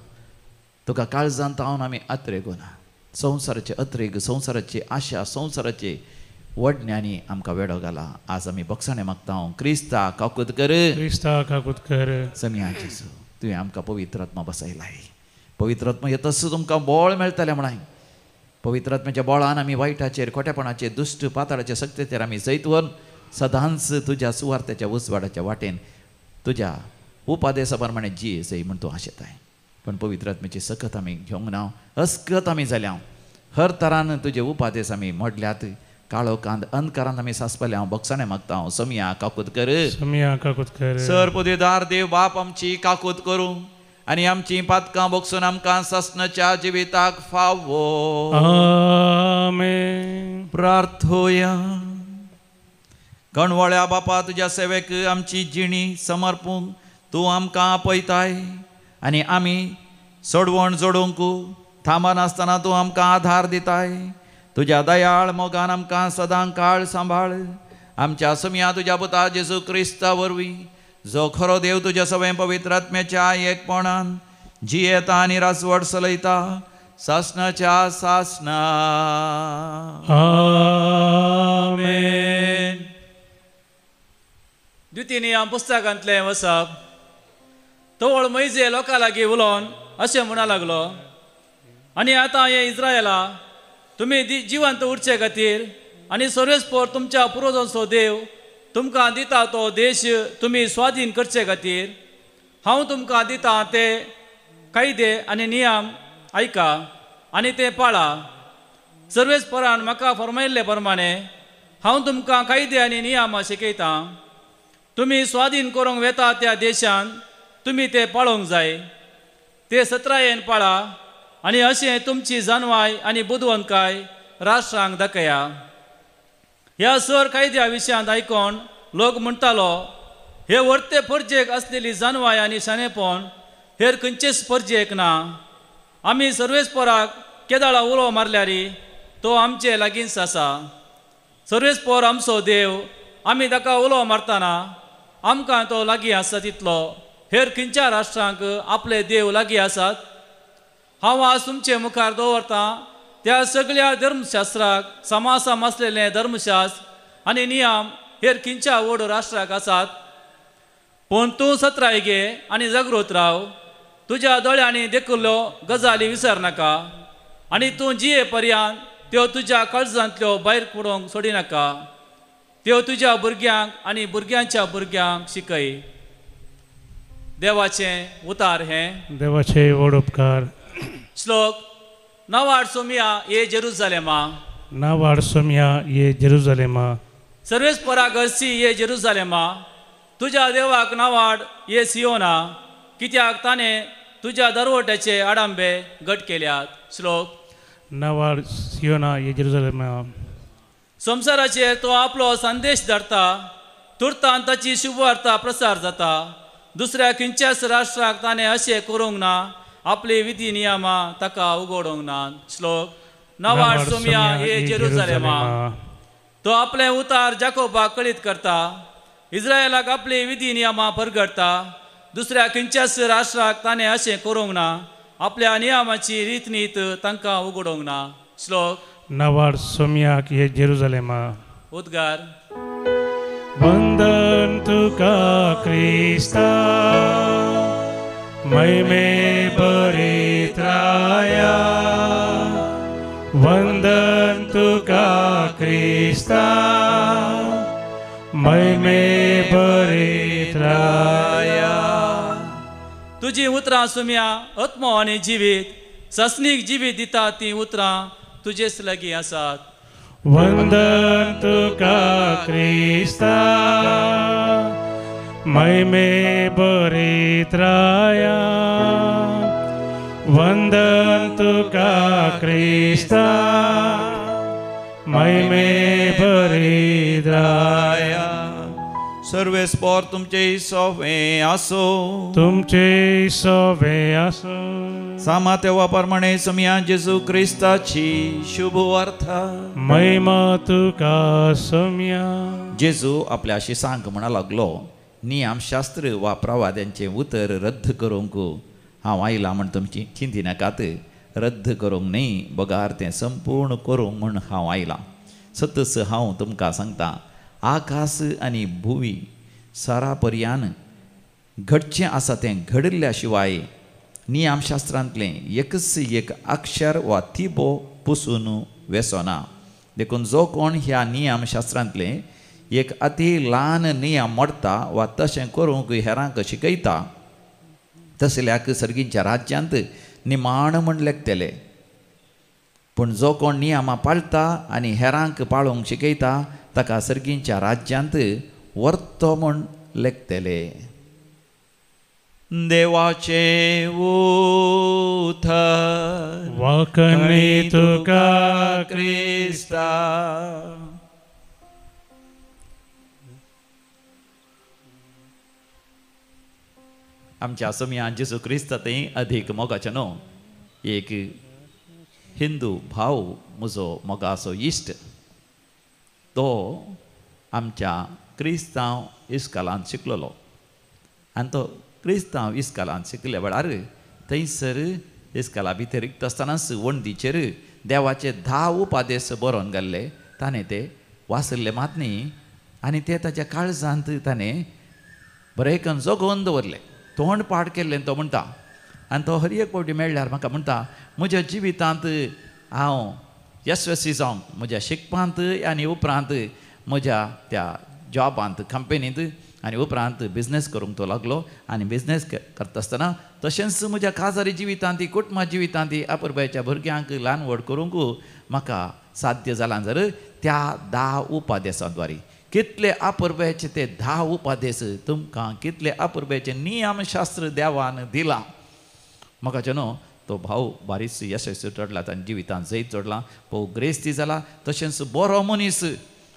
तुका काळजान तावन आमी अत्रेगो ना. संवसाराचे अत्रेग, संवसाराची आशा, संवसाराचे वडण्यांनी आमकां वेडो घाला. आज आमी बक्षाणें मागता. क्रिस्ता काकूत कर, क्रिस्ता काकूत कर. समिया जेजू, तुवें आमकां पवित्र आत्मा बसयलाय. पवित्र आत्मा येतस तुमकां बळ मेळटलें म्हणाय. पवित्र आत्म्याच्या बळान आमी वायटाचेर, खोटेपणाचेर, दुश्ट पाताळाचे शक्तेचेर आमी जैत व्हरून सदांच तुज्या सुवार्थाच्या उजवाडाच्या वाटेन तुज्या उपादेसा प्रमाणे जिये जय म्हूण तूं आशेताय. पूण पवित्र आत्म्याची सकत आमी घेवंक ना, अस्कत आमी जाल्या. हर तरान तुजे उपादेस आमी मोडल्यात. काळो कांद अंधकारान आमी सासपले. हांव बक्षाणें मागता. हांव सोमया काकूत कर, सोमया काकूत कर. सर पदवीदार देव बाप आमची काकूत करूं आनी आमची पातकां बक्षून आमकां सासणाच्या जिविताक फावो. आमेन. प्रार्थोया. कणवळ्या बापा, तुज्या सेवेक आमची जिणी समर्पूंक तूं आमकां आपयताय आनी आमी सोडवण जोडूंक थांबनासतना तूं आमकां आधार दिताय. तुज्या दयाळ मोगान आमकां सदां काळ सांबाळ. आमच्या सुमया तुज्या पुता जेजू क्रिस्ता वरवीं, जो खरो देव तुज्या सगळें पवित्र आत्म्याच्या एकपणान जियेता आनी राजवट चलयता सासणाच्या सासणा. आमेन. द्वितीय नियम पुस्तकांतलें वसप. तवळ मैजे लोकां लागीं उलोवन अशें म्हणा लागलो, आनी आतां हे इस्रायला, तुमी जिवंत उरचे खातीर आनी सर्वेस्पोर तुमच्या पुर्वजांचो देव तुमकां दिता तो देश तुमी स्वाधीन करचे खातीर हांव तुमकां दिता ते कायदे आनी नियम आयका आनी ते पाळा. सर्वेस्परान म्हाका फर्मायल्ले प्रमाणे हांव तुमकां कायदे आनी नियमां शिकयतां. तुमी स्वाधीन करूंक वेता त्या देशांत तुमी ते पाळोवंक जाय. ते सत्रायेन पाळा आनी अशें तुमची जानवाय आनी बुदवंतकाय राष्ट्रांक दाखया. ह्या सर कायद्या विशयांत आयकोन लोक म्हणटालो, हे वर्ते परजेक आसलेली जानवाय आनी शाणेपण हेर खंयचेच परजेक ना. आमी सर्वेस्पराक केदाळा उलो मारल्यार तो आमचे लागींच आसा. सर्वेस्पर आमचो देव, आमी ताका उलो मारतना आमकां तो लागीं आसा तितलो हेर खंयच्या राष्ट्रांक आपले देव लागीं आसात. हांव आज तुमचे मुखार दवरतां त्या सगळ्या धर्मशास्त्राक समासाम आसलेलें धर्मशास्त्र आनी नियम हेर खंयच्या व्हड राष्ट्राक आसात. पूण तूं सत्राय घे आनी जागृत राव. तुज्या दोळ्यांनी देखिल्ल्यो गजाली विसर नाका. आनी तूं जिये पर्यंत त्यो तुज्या काळजांतल्यो भायर कुडोवंक सोडिनाका. त्यो तुज्या भुरग्यांक आनी भुरग्यांच्या भुरग्यांक शिकय. देवाचें उतार हें. देवाचे व्हड उपकार. श्लोक नावाड सोमिया ये जेरुजालेमा. नावाड सोमिया ये जेरुजालेमा. सर्वेस्परा गरसी ये जेरुजालेमा. तुज्या देवाक नावाड ये सियोना, कित्याक ताणें तुज्या दरवट्याचे आडांबे घट केल्यात. श्लोक नावाड सियोना ये जेरुजालेमा. संवसाराचेर तो आपलो संदेश धाडटा, तुर्तान ताची शुभवार्ता प्रसार जाता. दुसऱ्या खंयच्याच राष्ट्राक ताणें अशें करूंक ना, आपली विधी नियमां ताका उगडूंक ना. श्लोक नावाड सोमिया ये जेरुजालेमा. तो आपलें उतार जाकोबाक कळीत करता, इस्रायलाक आपली विधी नियमां परगडटा. दुसऱ्या खंयच्याच राष्ट्राक ताणें अशें करूंक ना, आपल्या नियमाची रीतनीत तांकां उगडूंक ना. श्लोक नावाड सोमियाक ये जेरुजालेमा. उद्गार. वंदन तुका क्रिस्ता, महिमे बरित्राया. वंदन तुका क्रिस्ता, महिमे बरित्राया. तुजी उतरां सुम्या आत्मो आनी जिवीत, ससनीक जिवीत दिता तीं उतरां तुजेच लागीं आसात. वंदन तुका क्रिस्ता, महिमे बरित्राया. वंदन तुका क्रिस्ता, महिमे बरित्राया. सर्वेस्पर तुमचे सोवे आसो. तुमचे सोवे आसो. सामा तेवा प्रमाणे समिया जेजू क्रिस्ताची शुभ वार्ता. महिमा तुका समिया. जेजू आपल्या शिसांक म्हणा लागलो, नियमशास्त्र वा प्रवाद्यांचें उतर रद्द करूंक हांव आयला म्हण तुमची चिंती नाकात. रद्द करूंक न्हय, बगार तें संपूर्ण करूंक म्हूण हांव आयलां. सतच हांव तुमकां सांगता, आकाश आनी भुंय सारा पर्यान घडचें आसा तें घडिल्ल्या शिवाय नियमशास्त्रांतलें एकच एक अक्षर वा थिबो पुसून वेसोना. देखून जो कोण ह्या नियमशास्त्रांतलें एक अती ल्हान नियम मोडटा वा तशें करूंक हेरांक शिकयता, तसल्याक सर्गींच्या राज्यांत निमाण म्हण लेखतले. पूण जो कोण नियमां पाळटा आनी हेरांक पाळूंक शिकयता ताका सर्गींच्या राज्यांत वर्तो म्हूण लेखतले. देवाचें उतर. वाकणी तुका क्रिस्ता. आमच्या सोमया जेजू क्रिस्ता थंय अधीक मोगाचें न्हू एक हिंदू भाव म्हजो मोगाचो इश्ट, तो आमच्या क्रिस्तांव इस्कालांत शिकलेलो. आनी तो क्रिस्तांव इस्कालांत शिकल्या वेळार थंयसर इस्काला भितर रिक्त आसतनाच वणदीचेर देवाचे 10 उपादेश बरोवन घाल्ले. ताणें ते वाचल्ले मात न्ही, आनी ते ताच्या काळजांत ताणें बरें करून जगोवन दवरले. तोंड पाठ केल्लें तो म्हणटा. आनी तो हर एक फावटी मेळ्ळ्यार म्हाका म्हणटा, म्हज्या जिवितांत हांव यशस्वी जावंक म्हज्या शिकपांत आनी उपरांत म्हज्या त्या जॉबांत कंपनींत आनी उपरांत बिजनेस करूंक तो लागलो. आनी बिजनेस करता आसतना तशेंच म्हज्या काजारी जिवितांत, कुटुंबा जिवितांत अपुरबायेच्या भुरग्यांक ल्हान व्हड करूंक म्हाका साध्य जालां जर त्या 10 उपादेसां द्वारी. कितले अपुरबायेचे ते 10 उपादेस तुमकां, कितले अपुरबायेचे नियमशास्त्र देवान दिलां. म्हाका न्हू तो भाव बारीस यशस्वी चडला, ताणें जिवितांत जैत चडलां, भोव ग्रेस्ती जाला. तशेंच बरो मनीस,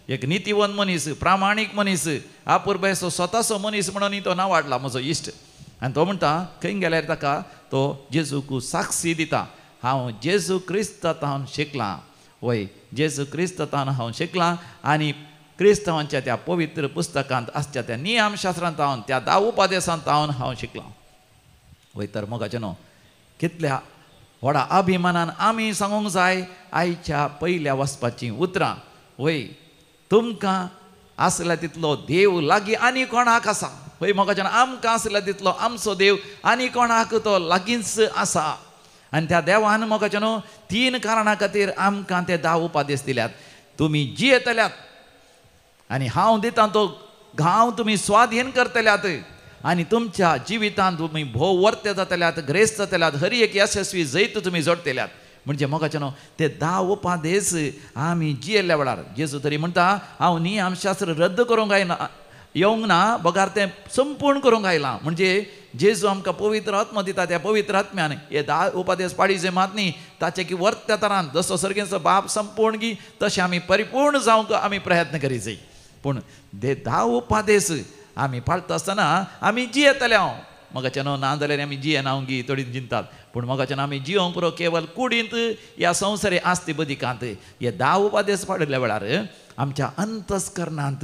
एक नितीवंत मनीस, प्रामाणीक मनीस, अपुरबायेचो स्वताचो मनीस म्हणून तो नांव वाडला म्हजो इश्ट. आनी तो म्हणटा खंय गेल्यार ताका तो जेजूक साक्षी दिता, हांव जेजू क्रिस्तांत शिकलां. वय, जेजू क्रिस्तांत हांव शिकलां आनी क्रिस्तांवांच्या त्या पवित्र पुस्तकांत आसच्या त्या नियमशास्त्रांत हांव, त्या 10 उपादेसांत हांव शिकलां. वय तर मोगाचें न्हू कितल्या व्हडा अभिमानान आमी सांगूंक जाय आयच्या पयल्या वचपाचीं उतरां. वय, तुमकां आसल्या तितलो देव लागीं आनी कोणाक आसा? वय मोगाचें, आमकां आसल्या तितलो आमचो देव आनी कोणाक तो लागींच आसा. आनी त्या देवान मोगाचें न्हू 3 कारणां खातीर आमकां ते 10 उपादेश दिल्यात. तुमी जियेतल्यात आनी हांव दितां तो घांव तुमी स्वाधीन करतल्यात आनी तुमच्या जिवितांत तुमी भोव वर्ते जातल्यात, ग्रेस्त जातल्यात, हर एक यशस्वी जैत तुमी जोडटल्यात. म्हणजे मोगाचें न्हू ते 10 उपादेश आमी जियेल्ल्या वेळार जेजू तरी म्हणटा हांव नियमशास्त्र रद्द करूंक आयना येवंक ना बगार तें संपूर्ण करूंक आयलां. म्हणजे जेजू आमकां पवित्र आत्मा दिता, त्या पवित्र आत्म्यान हे 10 उपादेश पाळी मात न्ही ताचे की वर्त्या तरान जसो सर्गेचो बाप संपूर्ण गी तशें आमी परिपूर्ण जावंक आमी प्रयत्न करी जाय. पूण ते 10 उपादेश आमी पाळटा आसतना आमी जियेतले हांव मोगाचें न्हू ना जाल्यार आमी जियेना गी थोडी जिंतात. पूण मोगाचें आमी जियोंक पुरो केवल कुडींत ह्या संवसारी आस्ती बदिकांत हे 10 उपादेश पाडिल्ल्या वेळार आमच्या अंतस्करणांत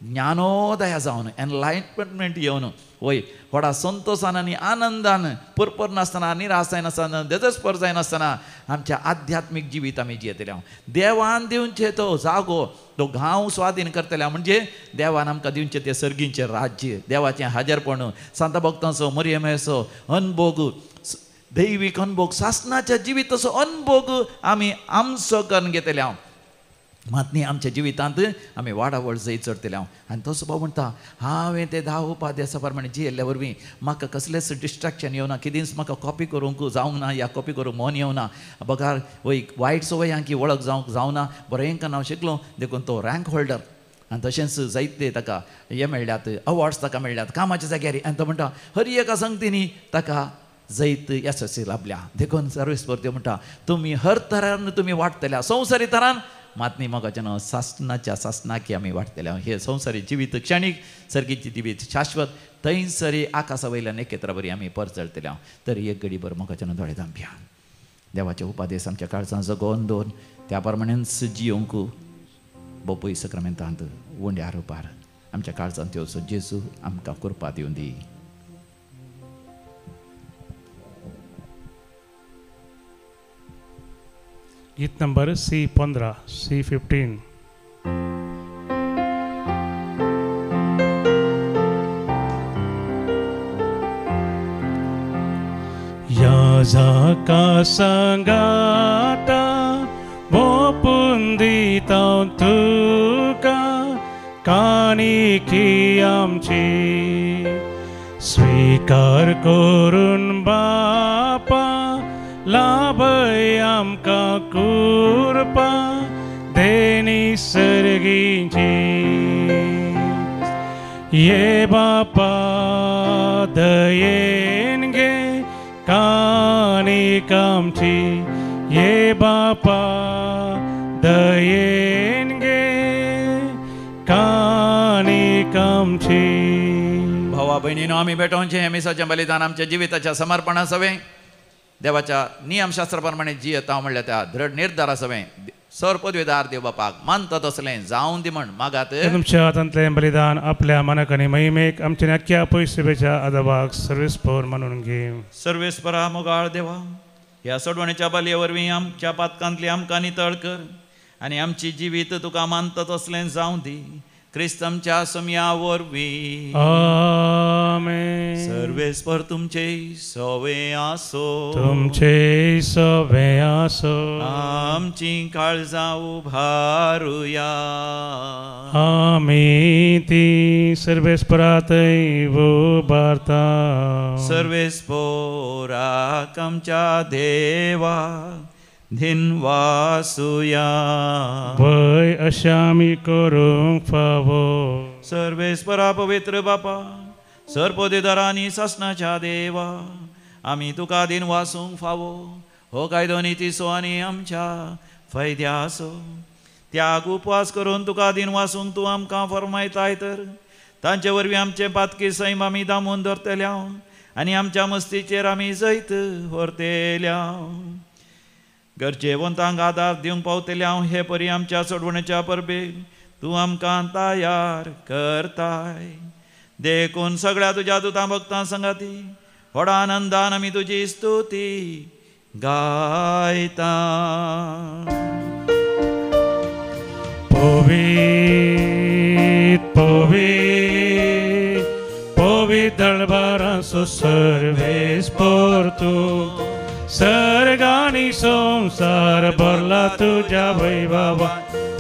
ज्ञानोदया जावन एनलायटमेंट येवन वय व्हडा संतोशान आनी आनंदान पुरपर नासतना निराश जायनासतना देजस्पर जायनासतना आमच्या आध्यात्मीक जिवीत आमी जियेतले हांव. देवान दिवचे तो जागो तो गांव स्वाधीन करतले. म्हणजे देवान आमकां दिवचें तें सर्गींचें राज्य, देवाचें हाजरपण, सांता भक्तांचो मरियमेचो अनभोग, दैवीक अनभोग, सासनाच्या जिविताचो अनभोग आमी आमचो करून घेतले हांव. मात न्ही आमच्या जिवितांत आमी वाडावळ जैत चडटले हांव. आनी तो स्वभाव म्हणटा हांवें ते 10 उपादेसा प्रमाणे जियेल्ल्या वरवीं म्हाका कसलेंच डिस्ट्रेक्शन येवना, कितेंच म्हाका कॉपी करूंक जावंक ना या कॉपी करूंक मन येवना, बगार वय वायट संवयांकी वळख जावंक जावना, बरें हांव शिकलो देखून तो रँक होल्डर. आनी तशेंच जायते ताका हें मेळ्ळ्यात अवॉर्ड्स ताका मेळ्ळ्यात कामाच्या जाग्यार. आनी तो म्हणटा हर एका संगतींनी ताका जैत येसस्वी लाभल्या. देखून सर्वेस्पर देव म्हणटा तुमी हर तरान तुमी वाडटल्या संवसारी तरान मात न्ही मोगाचें न्हू सासनाच्या सासनाकी आमी वाडटले. हे संवसारी जिवीत क्षणीक, सर्गीची जिवीत शाश्वत, थंयसरी आकाशा वयल्यान एकेत्र बरी आमी परजळटले हांव. तर एक घडीभर मोगाचें न्हू दोळे धांपया. देवाचे उपादेश आमच्या काळजान जगोवन दवर, त्या प्रमाणेच जियोंक बोपय सक्रामेंतांत उंड्या रुपार आमच्या काळजांत येवचो जेजू आमकां कृपा दिवन दी. गीत नंबर C15, C15. या जाका सांगाता वोपून दिता तुका काणिकी आमची स्वीकार करून बापा लाभय आमकां कृपा देणी सर्गीची. ये बापा दयेन गे काणीक आमची, ये बापा दयेन गे काणीक आमची. भावा भयणीनो आमी भेटोवचें मिसाचें बलिदान आमच्या जिविताच्या समर्पणा सवें देवाच्या नियमशास्त्रा प्रमाणे जियेता म्हणल्यार त्या दृढ निर्धारा सवें सर पदवीदार देव बापाक मानता तसलें जावन दी म्हण मागात. तुमच्या हातांतलें बलिदान आपल्या मनाक आनी महिमेक आमच्या नक्क्या पयसुबेच्या आदाबाक सर्वेस्पर म्हणून घे. सर्वेस्परा मोगाळ देवा, ह्या सोडवणेच्या बलये वरवीं आमच्या पातकांतली आमकां नितळ कर आनी आमची जिवीत तुका मानता तसलें जावं दी. क्रिस्त आमच्या समया वरवीं. आमेन. सर्वेस्पर तुमचे सवे आसो, तुमचे सवे आसो. आमची काळजां उभारुया, आमी ती सर्वेस्परातय उबारता. सर्वेस्पराक आमच्या देवा धिनवासुया, भय अशें आमी करूंक फावो. सर्वेस्परा पवित्र बापा, सर्पदेदारांनी सासनाच्या देवा, आमी तुका दिनवासूंक फावो. हो कायदो नितीचो आनी आमच्या फायद्याचो. त्याग उपवास करून तुका दिनवासूंक तूं आमकां फर्मायताय तर तांचे वरवीं आमचे पातकी सैम आमी दामून धरतल्या आनी आमच्या मस्तीचेर आमी जैत व्हरतल्या. गरजेवंतांक आदार दिवंक पावतले हांव हे परी आमच्या सोडवणेच्या परबेक तूं आमकां तयार करताय. देखून सगळ्या तुज्या दुतां भक्तां संगाती व्हडा आनंदान आमी तुजी स्तुती गायता. पवीत पवीत पवीत दळबारांचो सर्वेस्पर तूं, सर्गानी संसार भरला तुझ्या वैभवा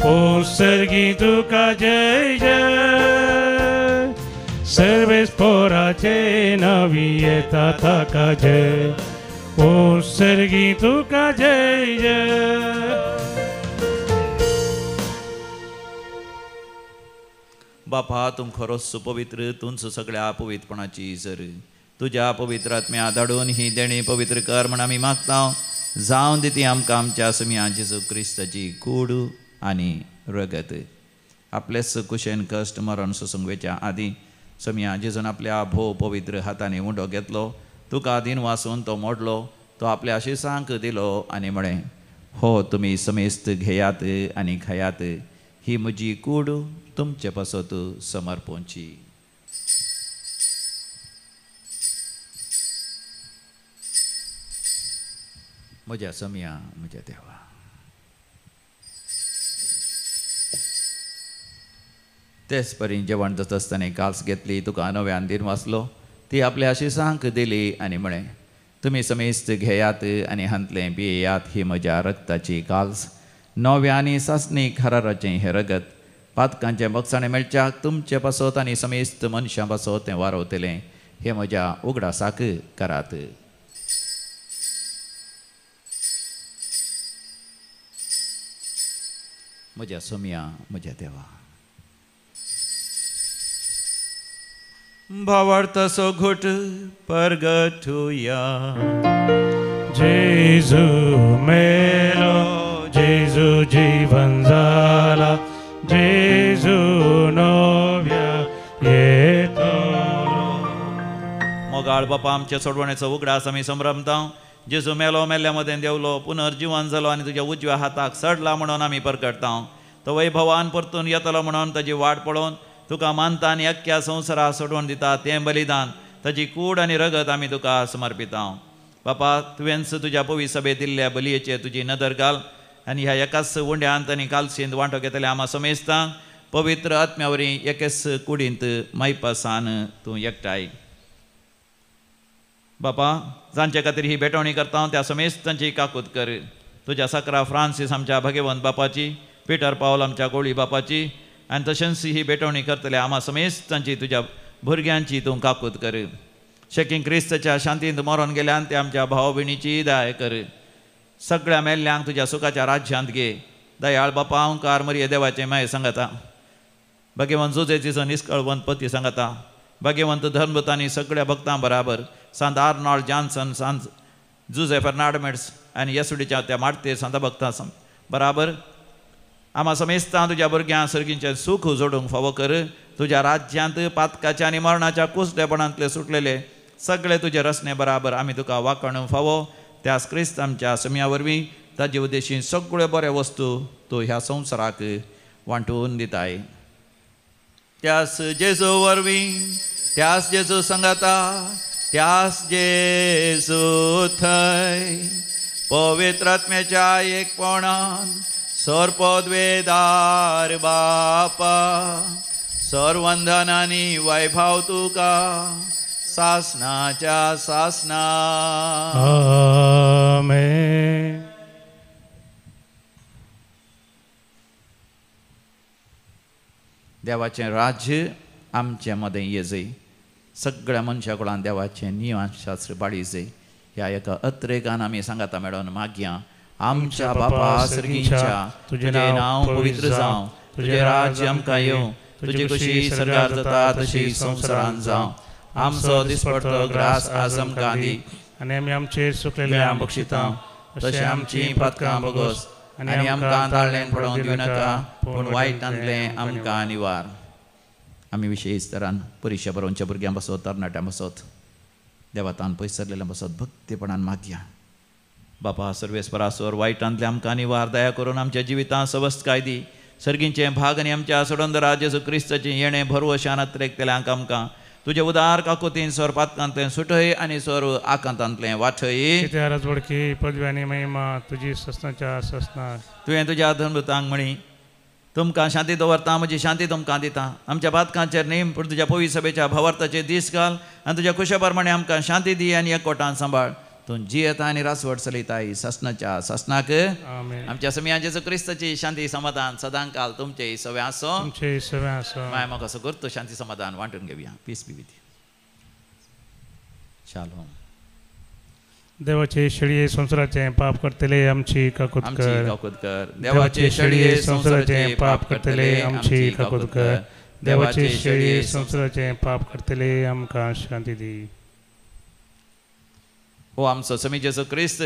ओ सर्गी तुका जय जय सर्वेस पोराचे नवी येता ताका जय ओ सर्गी तुका जय जय. बापा तूं खरोच सुपवित्र तुंच सगळ्या पवित्रपणाची सर तुज्या पवित्र आत्म्या धाडून ही देणी पवित्र कर म्हण आमी मागता. जावन दी ती आमकां आमच्या समिया जेजू क्रिस्ताची कूड आनी रगत. आपलेच कुशेन कश्ट मरण सोसूंक वेच्या आदीं समिया जेजून आपल्या भोव पवित्र हातांनी उंडो घेतलो, तुका दिन वासून तो मोडलो, तो आपल्या आशिसांक दिलो आनी म्हळें, हो तुमी समेस्त घेयात आनी खायात, ही म्हजी कूड तुमचे पासत समर्पणची. म्हज्या समिया म्हज्या देवा. तेच परी जेवण जाता आसतना काल्स घेतली, तुका नव्यान दिन वाचलो, ती आपल्या आशिसांक दिली आनी म्हळें, तुमी समेस्त घेयात आनी हांतलें पियेयात, ही म्हज्या रक्ताची काल्स, नव्या आनी सासणी खराराचें हें रगत पातकांचें बक्षाणें मेळच्याक तुमचे पासत आनी समेस्त मनशां पासत तें वारवतलें, हें म्हज्या उगडासाक करात. म्हज्या सोम्या म्हज्या देवा. भावार्थाचो घोट परगटुया. जेजू मेलो, जेजू जीवन जाला, जेजू नव्या येतो. मोगाळ बापा आमच्या सोडवणेचो उगडास आमी संभ्रमता. जेजू मेलो, मेल्ल्या मदें देवलो, पुनर्जिवन जालो आनी तुज्या उजव्या हाताक सडला म्हणून आमी परगटता. तो वैभवान परतून येतलो म्हणून ताजी वाट पळोवन तुका मानता आनी अख्ख्या संवसारा सोडवण दिता तें बलिदान, ताजी कूड आनी रगत आमी तुका समर्पिता. बापा तुवेंच तुज्या पवी सभेत दिल्ल्या बलयेचेर तुजी नदर घाल आनी ह्या एकाच उंड्यांत आनी कालसींत वांटो घेतल्या आमा समेस्तांक पवित्र आत्म्या वरवीं एकेच कुडींत मायपासान तूं एकठांय. बापा जांचे खातीर ही भेटवणी करता त्या समेस्तांची काकूत कर. तुज्या सकरा फ्रांसीस आमच्या भगवंत बापाची, पिटर पावल आमच्या गोळी बापाची आनी तशेंच ही भेटवणी करतल्या आमा समेस्तांची तुज्या भुरग्यांची तूं काकूत कर. शेकीं क्रिस्ताच्या शांतींत मरोन गेल्यान ते आमच्या भाव भयणीची दया कर. सगळ्या मेल्ल्यांक तुज्या सुखाच्या राज्यांत घे. दयाळ बापा ओंकार मरिये देवाचें माय सांगता, भगवंत जुजेचो निस्कळवंत पती सांगता, भगवंत धर्मतांनी सगळ्या भक्तां बराबर सांत आर्नॉल्ड जॉन्सन, सांत जुजे फर्नांडमेट्स आनी येसुडीच्या त्या मार्तेर सांता भक्तां बराबर आमा समेस्तां तुज्या भुरग्यां सर्गींचें सूख जोडूंक फावो कर. तुज्या राज्यांत पातकाच्या आनी मरणाच्या कुसडेपणांतले सुटलेले सगळे तुजे रसने बराबर आमी तुका वाकणूंक फावो. त्यास क्रिस्त आमच्या सम्या वरवीं ताजे उद्देशीन सगळ्यो बऱ्यो वस्तू तूं ह्या संवसाराक वांटून दिताय. त्यास जेजू वरवीं, त्यास जेजू सांगाता, त्यास जेजू थंय पवित्र आत्म्याच्या एकपणान सर्पद्वेदार बापा सर्वंदनानी वैभव तुका सासनाच्या सासना. आमेन. देवाचें राज्य आमचे मदें येजय, सगळ्या मनशा कुळान देवाचें नियमशास्त्र बाळीजय. ह्या एका अत्रेगान आमी सांगाता मेळोन मागया. आमच्या बापा सर्गींच्या तुजें नांव पवित्र जावं, तुजें राज्य आमकां येवं, तुजी खुशी सर्गार जाता तशी संवसारांत जावं. आमचो दिसपडतो ग्रास आज आमकां दी आनी आमी आमचेर सुकलेल्या बक्षिता तशें आमचीं पातकां बगोस आनी आमकां ताळ्ळें पडोवन दिवं नाका, पूण वायटांतलें आमकां निवार. आमी विशेश तरान परिक्षा बरोवच्या भुरग्यां बसत, तरणाट्यां बसत, देवातान पयस सरलेल्यां बसत भक्तीपणान मागया. बापा सर्वेस्परासोर वायटांतलें आमकां निवार, दया करून आमच्या जिवितांत सवस्तकाय दी. सर्गींचें भाग आनी आमच्या सोडंदरा जेजू क्रिस्ताचें येणें भरवशान अत्रेकतल्यांक आमकां तुजे उदार काकुतीन स्वर पातकांतलें सुटय आनी स्वर आकांतांतलें वाठय. राजवडकी पदवी आनी महिमा तुजी ससनाच्या ससना. तुवें तुज्या धर्मतांक म्हणी तुमकां शांती दवरता, म्हजी शांती तुमकां दिता. आमच्या पातकांचेर न्ही पूण तुज्या पवी सभेच्या भावार्थाचेर दीस घाल आनी तुज्या कुशा प्रमाणे आमकां शांती दी आनी एकवटान सांबाळ. तूं जियेता आनी रासवट चलयताय सासणाच्या सासणाक. आमच्या समिया जेजू क्रिस्ताची शांती समाधान सदांकाल तुमचे सवे आसो. तुमचे सवे आसो. माय म्हाका असो करतो शांती समाधान वांटून घेवया. Peace be with you. Shalom. देवाचे शेळये संवसाराचें पाप करतले आमची काकूत कर. देवाचे शेळये संवसाराचें पाप करतले आमची काकूत कर. देवाचे शेळये संवसाराचें पाप करतले आमकां शांती दी. हो आमचो समी जेजू क्रिस्त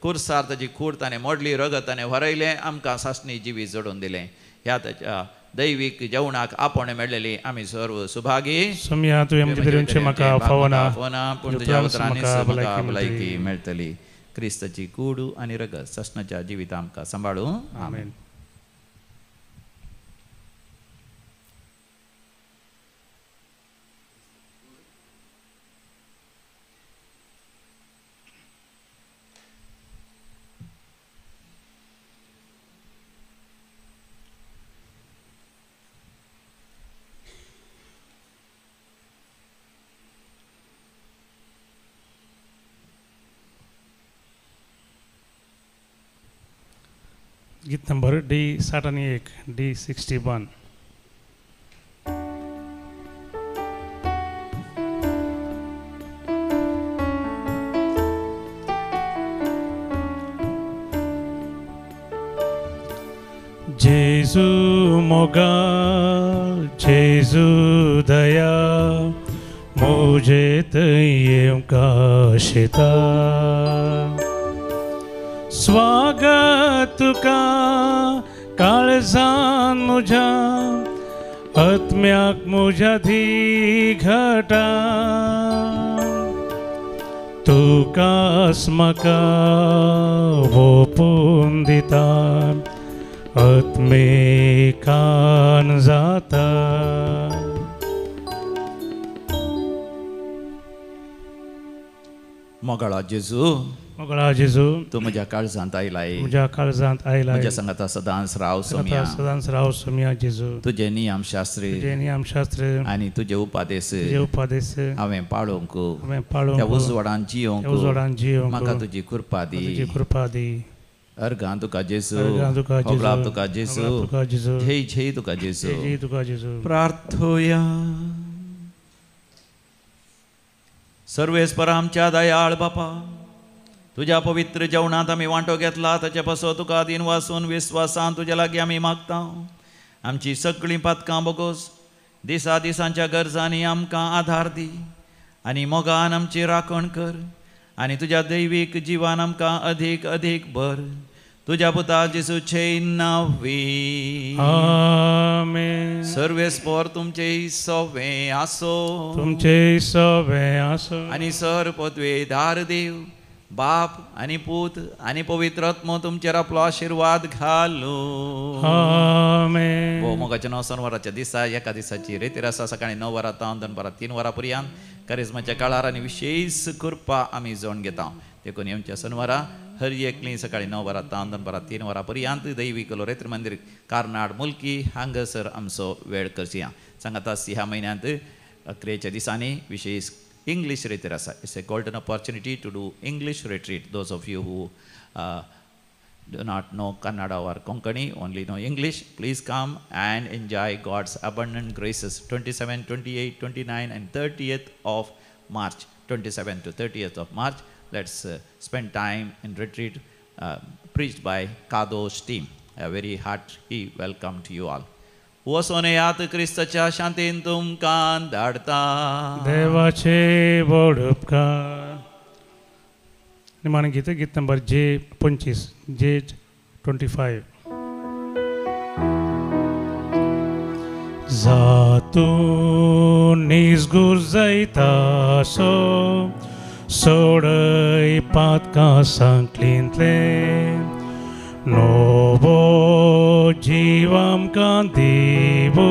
कुर्सार ताची कूड ताणें मोडली, रगत ताणें व्हरयलें, आमकां सासणी जिवीत जोडून दिलें. ह्या ताच्या दैवीक जेवणाक आपोवणें मेळ्ळेली आमी सर्व सुभागी. समिया तुवें म्हजे म्हाका फावना, पूण तुज्या उतरांनी म्हाका भलायकी मेळटली. क्रिस्ताची कूड आनी रगत सासणाच्या जिविता आमकां सांबाळूं. आमेन. गीत नंबर डी 61, डी 61. जेजू मोगाल, जेजू दया, मुझे तयेम काशिता. स्वागत तुका काळजान मुझ्या, आत्म्याक मुझ्या धी घटा. तुकास म्हाका ओपून दिता, आत्मेकान जाता. मोगाळा जेजू, मोगळा जेजू, तूं म्हज्या काळजांत आयलाय, म्हज्या काळजांत आयलाय. म्हज्या सांगाता सदांच राव सोम्या, सदांच राव सोम्या जेजू. तुजे नियम शास्त्र, तुजे नियम शास्त्र आनी तुजे उपादेश, तुजे उपादेश हांवें पाळोवंक, हांवें पाळोवंक, त्या उजवाडान जियोवंक, उजवाडान जियोवंक म्हाका तुजी कृपा दी, तुजी कृपा दी. अर्गां तुका जेजू, अर्गां तुका जेजू, होगळाप तुका जेजू, तुका जेजू, जय जय तुका जेजू, जय जय तुका जेजू. प्रार्थोया. सर्वेस्पर आमच्या दयाळ बापा, तुज्या पवित्र जेवणांत आमी वांटो घेतला ताचे पासत तुका आदीन वासून विस्वासान तुज्या लागीं आमी मागता. आमची सगळीं पातकां बोगोस, दिसा दिसांच्या गरजांनी आमकां आधार दी आनी मोगान आमची राखण कर आनी तुज्या दैवीक जिवान आमकां अधीक अधीक भर. तुज्या पुता जेजूचे नांवी. आमेन. सर्वेस्पर तुमचे सवे आसो, तुमचे सवे आसो. आनी सर पदवेदार देव बाप आनी पूत आनी पवित्र आत्मो तुमचेर आपलो आशिर्वाद घालू. आमेन. भोव मोगाच्या 9 सनवाराच्या दिसा एका दिसाची रेतीर आसा. सकाळी 9 वरां तावन दनपारां 3 वरां पर्यंत करिज्माच्या काळार आनी विशेश कृपा आमी जोडून घेता. देखून येवच्या सनवारा हर एकली सकाळी 9 वरां तावन दनपारां 3 वरां पर्यंत दैवीक लोरेत्र मंदिर कार्नाड मुल्की हांगासर आमचो वेळ करचया. सांगाता ह्या म्हयन्यांत अकरेच्या दिसांनी विशेश English retreat asa. It's a golden opportunity to do English retreat. Those of you who do not know Kannada or Konkani, only know English, please come and enjoy God's abundant graces. 27, 28, 29 and 30th of March. 27 to 30th of March. Let's spend time in retreat preached by Kadosh team. A very hearty welcome to you all. वसोनयात क्रिस्ताच्या शांतीन तुमकां धाडता. देवाचे व्हड उपकार. निमाणें गीत, गीत number जे 25, जे 25. जातूं निजगूर जायता so, सोडय पातकां सांकलींतले, नवो जीव आमकां दिवो,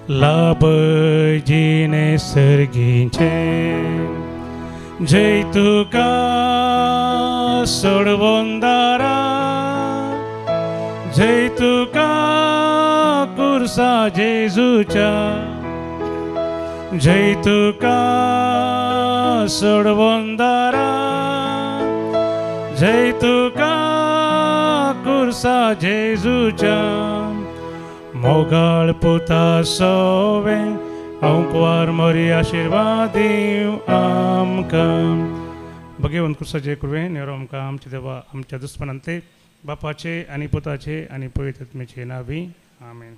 लाभय जिणे सर्गीचें. जय तुका सोडवंदारा, जय तुका कुर्सा जेजूच्या, जय तुका सोडवंदारा, जय तुका कुर्सा जेजूच्या मोगाळ पुता सोवे अंकवार मोरी आशिर्वाद दिव आमकां. भगेवन कुर्सा जय कुर्वे नेरो आमकां आमच्या देवा आमच्या दुस्मनांतले बापाचे आनी पुताचे आनी पवित्र आत्म्याचे नावी आमेन.